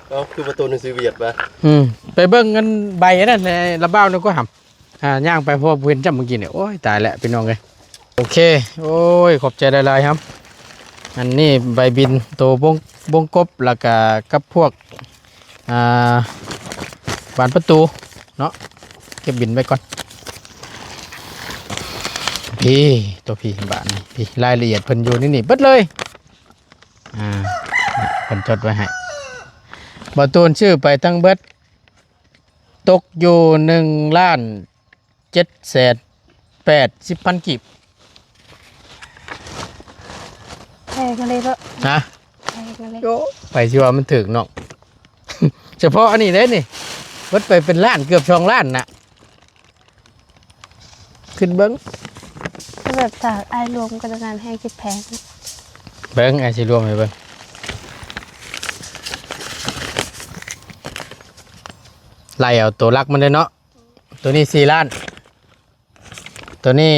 เอ้า คือประตูหนังสือเวียดปะ อืม ไปเบิ่งเงินใบอันนั้นในระเบ้านี่ก็หำ อ่า ย่างไปเพราะว่าเพิ่นจำเมื่อกี้เนี่ย โอ้ย ตายแล้วพี่น้องเอ้ย โอเค โอ้ย ขอบใจหลายๆครับ อันนี้ใบบินโตบง บงกบ แล้วก็กับพวก อ่า บานประตูเนาะ เก็บบินไว้ก่อน พี่ ตัวพี่ บาทนี่พี่ รายละเอียดเพิ่นอยู่ในนี่เบิดเลย อ่า เพิ่นจดไว้ให้ บ่าวตูนซื้อไปทั้งเบิด ตกอยู่ หนึ่งล้านเจ็ดแสนแปดสิบพัน กีบ แพงเลยเนาะ ฮะ แพงเลย โอ้ ไปสิว่ามันถูกเนาะ เฉพาะอันนี้เด้นี่ เบิดไปเป็นล้าน เกือบสองล้านน่ะ ขึ้นเบิ่ง แบบจากอ้ายรวมก็จะงานให้คิดแพง เบิ่ง อ้ายสิรวมให้เบิ่ง ไล่เอาตัวหลักมันเด้อเนาะ ตัวนี้ สี่ล้าน ตัวนี้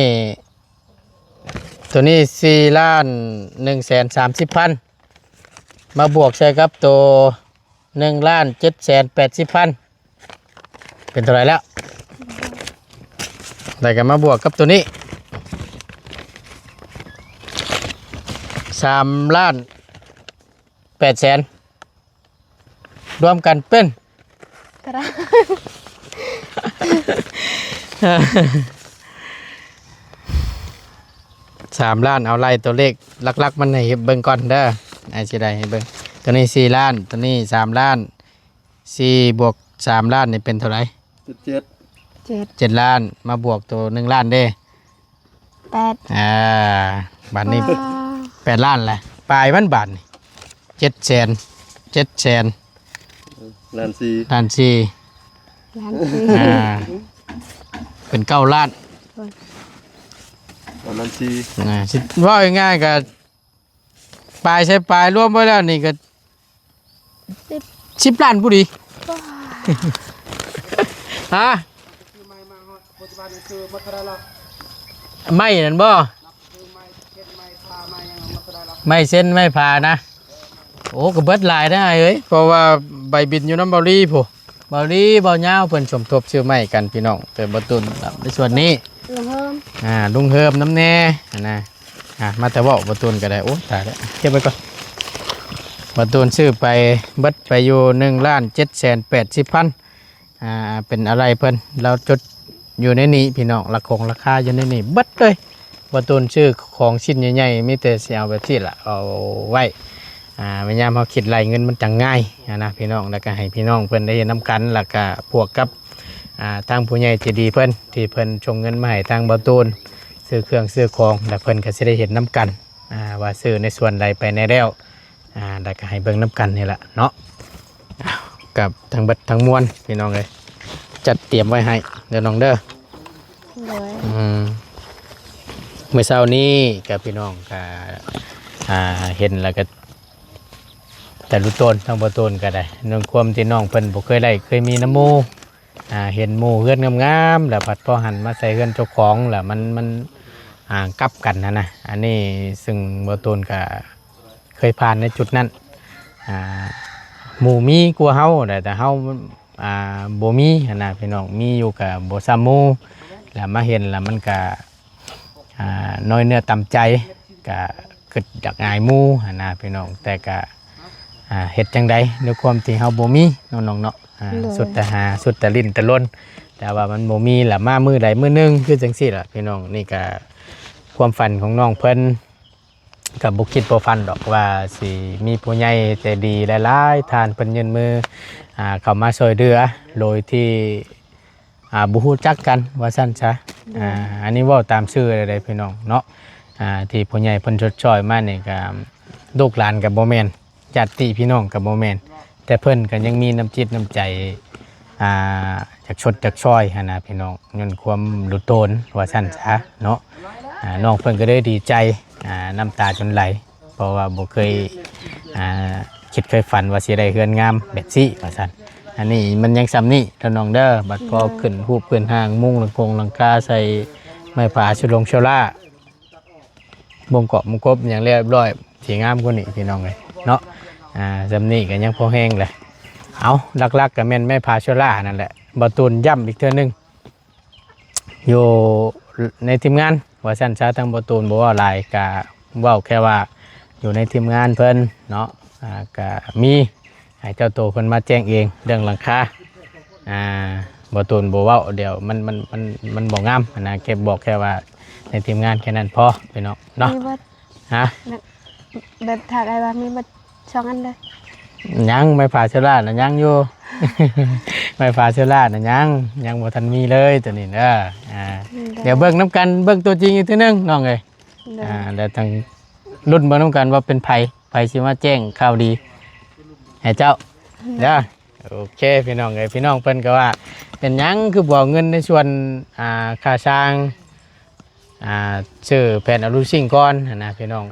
ตัวนี้ สี่ล้านหนึ่งแสนสามสิบพัน มาบวกใส่กับตัว หนึ่งล้านเจ็ดแสนแปดสิบพัน เป็นเท่าไหร่แล้ว ได้กันมาบวกกับตัวนี้ สามล้านแปดแสน รวมกันเป็น ตาราง สามล้าน เอาไล่ตัวเลขหลักๆมันให้เบิ่งก่อนเด้อ อ้ายสิได้ให้เบิ่ง ตัวนี้ สี่ล้าน ตัวนี้ สามล้าน สี่บวกสามล้านนี่เป็นเท่าไหร่ เจ็ด เจ็ด เจ็ด เจ็ดล้าน มาบวกตัว หนึ่งล้านเด้ แปด อ่า บาทนี้ ว้าว แปดล้านแหละ ปลายมันบาทนี่ เจ็ดแสน เจ็ดแสน ล้านสี่ ล้านสี่ ล้านสี่ อ่า เป็น เก้าล้าน เอาล้านสี่ อ่า สิว่าง่ายๆก็ ปลายใช้ปลายรวมไว้แล้วนี่ก็ สิบ สิบล้านผู้ดี ฮะ ไม้นั่นบ่ ไม้เส้นไม้พานะ โอ้ ก็เบิดหลายนะเอ้ย เพราะว่าใบบินอยู่นำเบาลีพุ้น เบาลี เบายาว เพิ่นสมทบซื้อไม้กันพี่น้อง แต่บ่าวตูนในส่วนนี้ ลุงเฮิม อ่า ลุงเฮิมนำแน่นะ อ่ะ มาแต่เว้าบ่าวตูนก็ได้ โอ้ ตายแล้ว เก็บไว้ก่อน บ่าวตูนซื้อไป เบิดไปอยู่ หนึ่งล้านเจ็ดแสนแปดสิบพัน อ่า เป็นอะไรเพิ่น เราจดอยู่ในนี้พี่น้อง ราคงราคาอยู่ในนี้เบิดเลย บ่าวตูนซื้อของชิ้นใหญ่ๆ มีแต่สิเอาแบบนี้ล่ะ เอาไว้ อ่า พยายามเฮาคิดไล่เงินมันจั่งง่ายหั้นนะพี่น้อง แล้วก็ให้พี่น้องเพิ่นได้เห็นนำกัน แล้วก็บวกกับ อ่า ทางผู้ใหญ่ใจดีเพิ่น ที่เพิ่นส่งเงินมาให้ทางบ่าวตูน ซื้อเครื่องซื้อของ แล้วเพิ่นก็สิได้เห็นนำกัน อ่า ว่าซื้อในส่วนใดไปแหน่แล้ว อ่า แล้วก็ให้เบิ่งนำกันนี่ล่ะเนาะ อ้าว กับทั้งเบิดทั้งมวลพี่น้องเอ้ย จัดเตรียมไว้ให้เด้อน้องเด้อ โดย อืม มื้อเช้านี้ก็พี่น้องก็ อ่า เห็นแล้วก็ แต่รู้ตน ทั้งบ่ตนก็ได้ ในความที่น้องเพิ่นบ่เคยได้เคยมีนำหมู่ อ่า เห็นหมู่เฮือนงามๆ แล้วพัดพอหันมาใส่เฮือนเจ้าของแล้วมัน มัน อ่า กลับกันหั้นนะ อันนี้ซึ่งบ่ตนก็เคยผ่านในจุดนั้น อ่า หมู่มีกว่าเฮาแหละ แต่เฮา อ่า บ่มีหั้นนะพี่น้อง มีอยู่ก็บ่ส่ำหมู่ แล้วมาเห็นแล้วมันก็ อ่า น้อยเนื้อต่ำใจ ก็คิดอยากอายหมู่หั้นนะพี่น้อง แต่ก็ อ่า เฮ็ดจั่งใด ด้วยความที่เฮาบ่มีเนาะน้องเนาะ อ่า โดย สุดแต่หา สุดแต่ลิ้นแต่รน แต่ว่ามันบ่มีล่ะ มามื้อใดมื้อหนึ่ง คือจั่งซี้ล่ะพี่น้อง นี่ก็ความฝันของน้องเพิ่น ก็บ่คิดบ่ฝันดอกว่าสิมีผู้ใหญ่ใจดีหลายๆ ท่านเพิ่นยื่นมือ อ่า เข้ามาช่วยเหลือ โดยที่ อ่า บ่ฮู้จักกันว่าซั่นซะ โดย อ่า อันนี้เว้าตามซื่อเลยเด้อพี่น้องเนาะ อ่า ที่ผู้ใหญ่เพิ่นชดช่อยมานี่ก็ ลูกหลานก็บ่แม่น ญาติพี่น้องก็บ่แม่น แต่เพิ่นก็ยังมีน้ำจิตน้ำใจ อ่า อยากชดอยากช่อยหั้นนะพี่น้อง ย้อนความรู้ตนว่าซั่นซะเนาะ อ่า น้องเพิ่นก็เลยดีใจ อ่า น้ำตาจนไหล เพราะว่าบ่เคย อ่า คิดเคยฝันว่าสิได้เฮือนงามแบบนี้ว่าซั่น อันนี้มันยังส่ำนี้เด้อน้องเด้อ บัดพอ โดย ขึ้นฮูปขึ้นห้าง มุงหลังคงหลังคา ใส่ไม้ผา สุลงโซล่า บ่งกบ บ่งกบ อย่างเรียบร้อย สิงามกว่านี้พี่น้องเอ้ยเนาะ อ่า ส่ำนี้ก็ยังพอแฮงแหละ เอา หลักๆ ก็แม่นไม้ผาโซล่านั่นแหละ บ่าวตูนย้ำอีกเทื่อหนึ่ง อยู่ในทีมงาน ว่าซั่นซะ ทางบ่าวตูนบ่เว้าหลาย ก็เว้าแค่ว่าอยู่ในทีมงานเพิ่นเนาะ อ่า ก็มีให้เจ้าโตเพิ่นมาแจ้งเอง เรื่องหลังคา อ่า บ่ตูนบ่เว้า เดี๋ยวมัน มัน มัน มันบ่งามหั้นนะ แค่บอกแค่ว่าในทีมงานแค่นั้นพอพี่น้องเนาะ มีเบิด ฮะ เบิด ทางอ้ายว่ามีเบิดสองอันเลย ยัง ไม้ผาเชอร่าน่ะยังอยู่ ไม้ผาเชอร่าน่ะยัง ยังบ่ทันมีเลยตัวนี้เด้อ อ่า อืม เดี๋ยวเบิ่งนำกัน เบิ่งตัวจริงอีกเทื่อนึงน้องเอ้ย โดย อ่า แล้วจั่งลุ้นเบิ่งนำกันว่าเป็นไผ ไผสิมาแจ้งข่าวดีให้เจ้า อืม เด้อ โอเค พี่น้องเอ้ย พี่น้องเพิ่นก็ว่า เป็นหยังคือบ่เอาเงินในส่วน อ่า ค่าสร้าง อ่า ซื้อแผ่นอะลูซิ่งก่อนหั้นนะพี่น้อง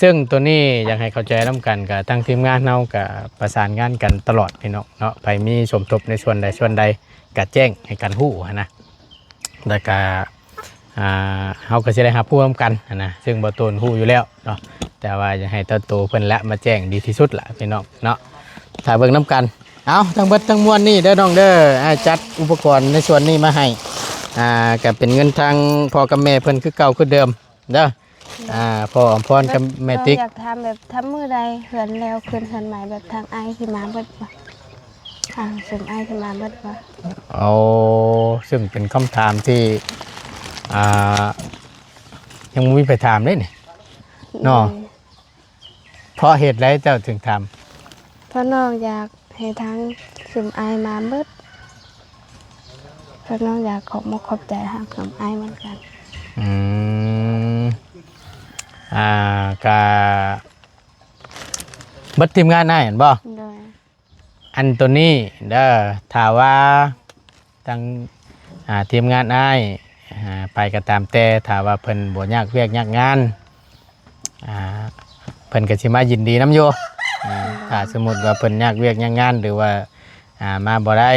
ซึ่งตัวนี้อยากให้เข้าใจนำกัน ก็ทางทีมงานเฮาก็ประสานงานกันตลอดพี่น้องเนาะ ไผมีสมทบในส่วนใดส่วนใดก็แจ้งให้กันฮู้หั้นนะ แล้วก็ อ่า เฮาก็สิได้รับรู้นำกันหั้นนะ ซึ่งบ่ตูนฮู้อยู่แล้วเนาะ แต่ว่าอยากให้ตัวโตเพิ่นละมาแจ้งดีที่สุดละพี่น้องเนาะ ถ้าเบิ่งนำกัน เอา ทั้งเบิดทั้งมวลนี่เด้อน้องเด้อ อ้ายจัดอุปกรณ์ในส่วนนี้มาให้ อ่า ก็เป็นเงินทางพ่อกับแม่เพิ่นคือเก่าคือเดิมเด้อ อ่า พ่ออมพรกับแม่ติ๊ก น้องอยากถามแบบทำมื้อใดเฮือนแล้วขึ้นเฮือนใหม่ แบบทางอ้ายสิมาเบิดบ่ ทางซุมอ้ายสิมาเบิดบ่ โอ้ ซึ่งเป็นคำถามที่ อ่า ยังบ่มีไผถามเด้นี่ เนาะ โดย เพราะเหตุใดเจ้าถึงถาม เพราะน้องอยากให้ทางซุมอ้ายมาเบิด เพราะน้องอยากขอบมกขอบใจทางซุมอ้ายเหมือนกัน อืม อ่า ก็เบิดทีมงานอ้ายหั้นบ่ โดย อันตัวนี้เด้อ ถ้าว่าทาง อ่า ทีมงานอ้าย อ่า ไปก็ตามแต่ ถ้าว่าเพิ่นบ่ยากเวียกยากงาน อ่า เพิ่นก็สิมายินดีนำอยู่ อ่า ถ้าสมมุติว่าเพิ่นยากเวียกยากงาน หรือว่า อ่า มาบ่ได้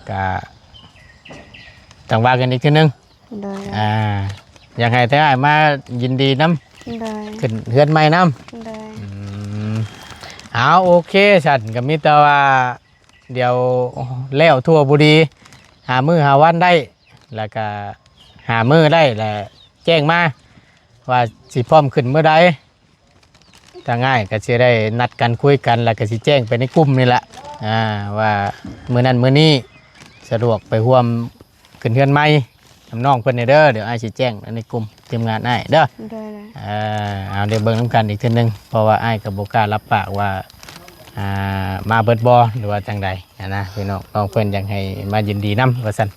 ก็จั่งว่ากันอีกเทื่อนึง โดย อ่า อยากให้แต่อ้ายมายินดีนำ โดย ขึ้นเฮือนใหม่นำ โดย อืม เอา โอเค ซั่นก็มีแต่ว่า เดี๋ยวแล้วทั่วบ่ดี หามื้อหาวันได้ แล้วก็หามื้อได้แล้วแจ้งมา ว่าสิพร้อมขึ้นมื้อใด ถ้าง่ายก็สิได้นัดกันคุยกัน แล้วก็สิแจ้งไปในกลุ่มนี่แหละ อ่า ว่ามื้อนั้นมื้อนี้สะดวกไปร่วมขึ้นเฮือนใหม่นำน้องเพิ่นแหน่เด้อ เดี๋ยวอ้ายสิแจ้งในกลุ่มทีมงานอ้ายเด้อ ได้ๆ เออ เอา เดี๋ยวเบิ่งนำกันอีกเทื่อนึง เพราะว่าอ้ายก็บ่กล้ารับปากว่า อ่า มาเบิดบ่ หรือว่าจั่งใดหั้นนะพี่น้อง น้องเพิ่นอยากให้มายินดีนำว่าซั่น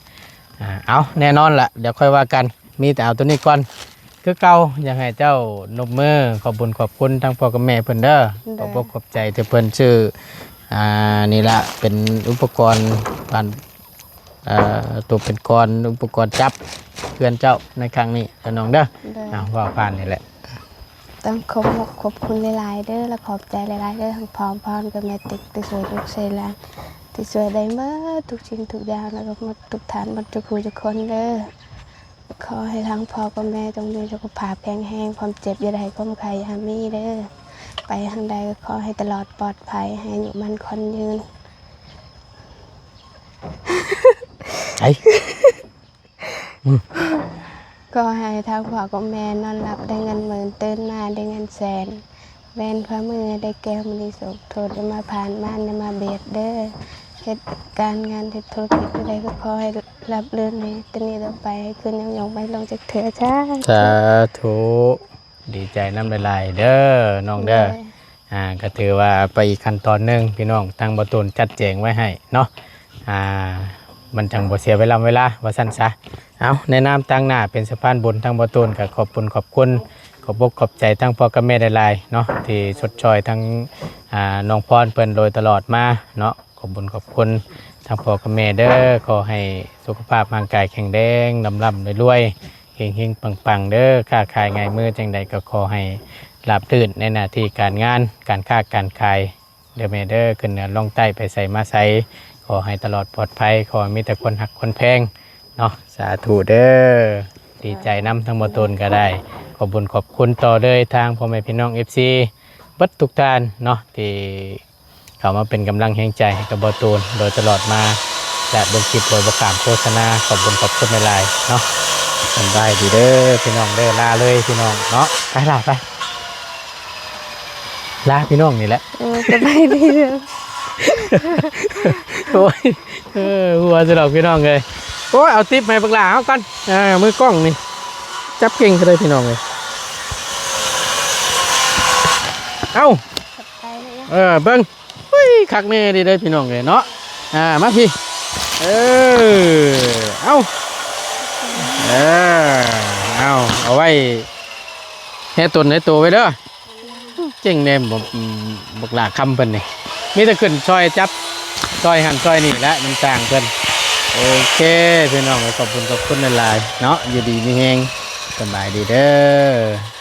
อ่า เอา แน่นอนละ เดี๋ยวค่อยว่ากัน มีแต่เอาตัวนี้ก่อน คือเก่า อยากให้เจ้านบมือขอบบุญขอบคุณทั้งพ่อกับแม่เพิ่นเด้อ ได้ ขอบอกขอบใจที่เพิ่นซื้อ อ่า นี่ละ เป็นอุปกรณ์การ เอ่อ ตัวเป็นกลอน อุปกรณ์จับเฮือนเจ้าในครั้งนี้เด้อน้องเด้อ ได้ อ่า ว่าผ่านนี่แหละ ต้องขอบมกขอบคุณหลายๆ เด้อ และขอบใจหลายๆ เด้อ ทั้งพ่ออมพรกับแม่ติ๊ก ที่ช่วยลูกช่วยหลาน ที่ช่วยได้หมดทุกสิ่งทุกอย่าง แล้วก็หมดทุกท่าน หมดทุกผู้ทุกคนเด้อ ขอให้ทั้งพ่อกับแม่จงมีสุขภาพแข็งแรง ความเจ็บอย่าได้ ความไข้อย่ามีเด้อ ไปทางใดก็ขอให้ตลอดปลอดภัย ให้อายุมั่นขวัญยืน ไอ้ ขอให้ทั้งพ่อกับแม่นอนหลับได้เงินหมื่น ตื่นมาได้เงินแสน แว่นฝ่ามือได้แก้วมณีโชค โทษอย่ามาผ่าน มารอย่ามาเบียดเด้อ เฮ็ดการงานเฮ็ดธุรกิจใดก็ขอให้ราบรื่น ให้แต่นี้ต่อไป ให้ขึ้นยงๆ ไปลงจักเทื่อ สาธุ สาธุ ดีใจนำหลายๆ เด้อน้องเด้อ โดย อ่า ก็ถือว่าไปอีกขั้นตอนหนึ่งพี่น้อง ทางบ่ตูนจัดแจงไว้ให้เนาะ อ่า มันจั่งบ่เสียเวลาเวลา ว่าซั่นซะ เอา ในนามตั้งหน้าเป็นสะพานบุญ ทางบ่ตูนก็ขอบบุญขอบคุณ ขอบอกขอบใจทั้งพ่อกับแม่หลายๆ เนาะ ที่ชดช่วยทั้ง อ่า น้องพรเพิ่นโดยตลอดมาเนาะ ขอบบุญขอบคุณทั้งพ่อกับแม่เด้อ ขอให้สุขภาพร่างกายแข็งแรง ร่ำๆ รวยๆ เฮงๆ ปังๆ เด้อ ค้าขายง่ายมือจั่งใดก็ขอให้ราบรื่นในหน้าที่การงาน การค้าการขาย เด้อแม่เด้อ ขึ้นเหนือลงใต้ ไปไสมาไส ขอให้ตลอดปลอดภัย ขอให้มีแต่คนฮักคนแพงเนาะ สาธุเด้อ ดีใจนำทั้งบ่ตูนก็ได้ ขอบบุญขอบคุณต่อเลยทางพ่อแม่พี่น้อง เอฟซี เบิดทุกท่านเนาะ ที่เข้ามาเป็นกำลังแฮงใจให้กับบ่ตูนโดยตลอดมา และเบิ่งคลิปโดยบ่ข้ามโฆษณา ขอบบุญขอบคุณหลายๆ เนาะ สำบายดีเด้อพี่น้องเด้อ ลาเลยพี่น้องเนาะ ไปลาไป ลาพี่น้องนี่แหละ เออ สบายดีเด้อ โอ้ย เออ หัวจะดอกพี่น้องเลย โอ้ย เอาติ๊บให้บักหล่าเฮาก่อน อ่า มือกล้องนี่ จับเก่งก็ได้พี่น้องเลย เอ้า ขอบใจเลย เออ เบิ่ง อุ้ย คักแน่ดีเด้อพี่น้องเลยเนาะ อ่า มาพี่ เออ เอ้า เออ เอา เอาไว้ แห่ตนแห่ตัวไว้เด้อ เจ๋งแน่ บอก อืม บักหล่าคำเพิ่นนี่ มีแต่ขึ้นซอยจับ ซอยหั่นซอยนี่แหละ มันจ้างเพิ่น โอเค พี่น้อง ขอบคุณ ขอบคุณหลายๆ เนาะ อยู่ดีมีแฮง สบายดีเด้อ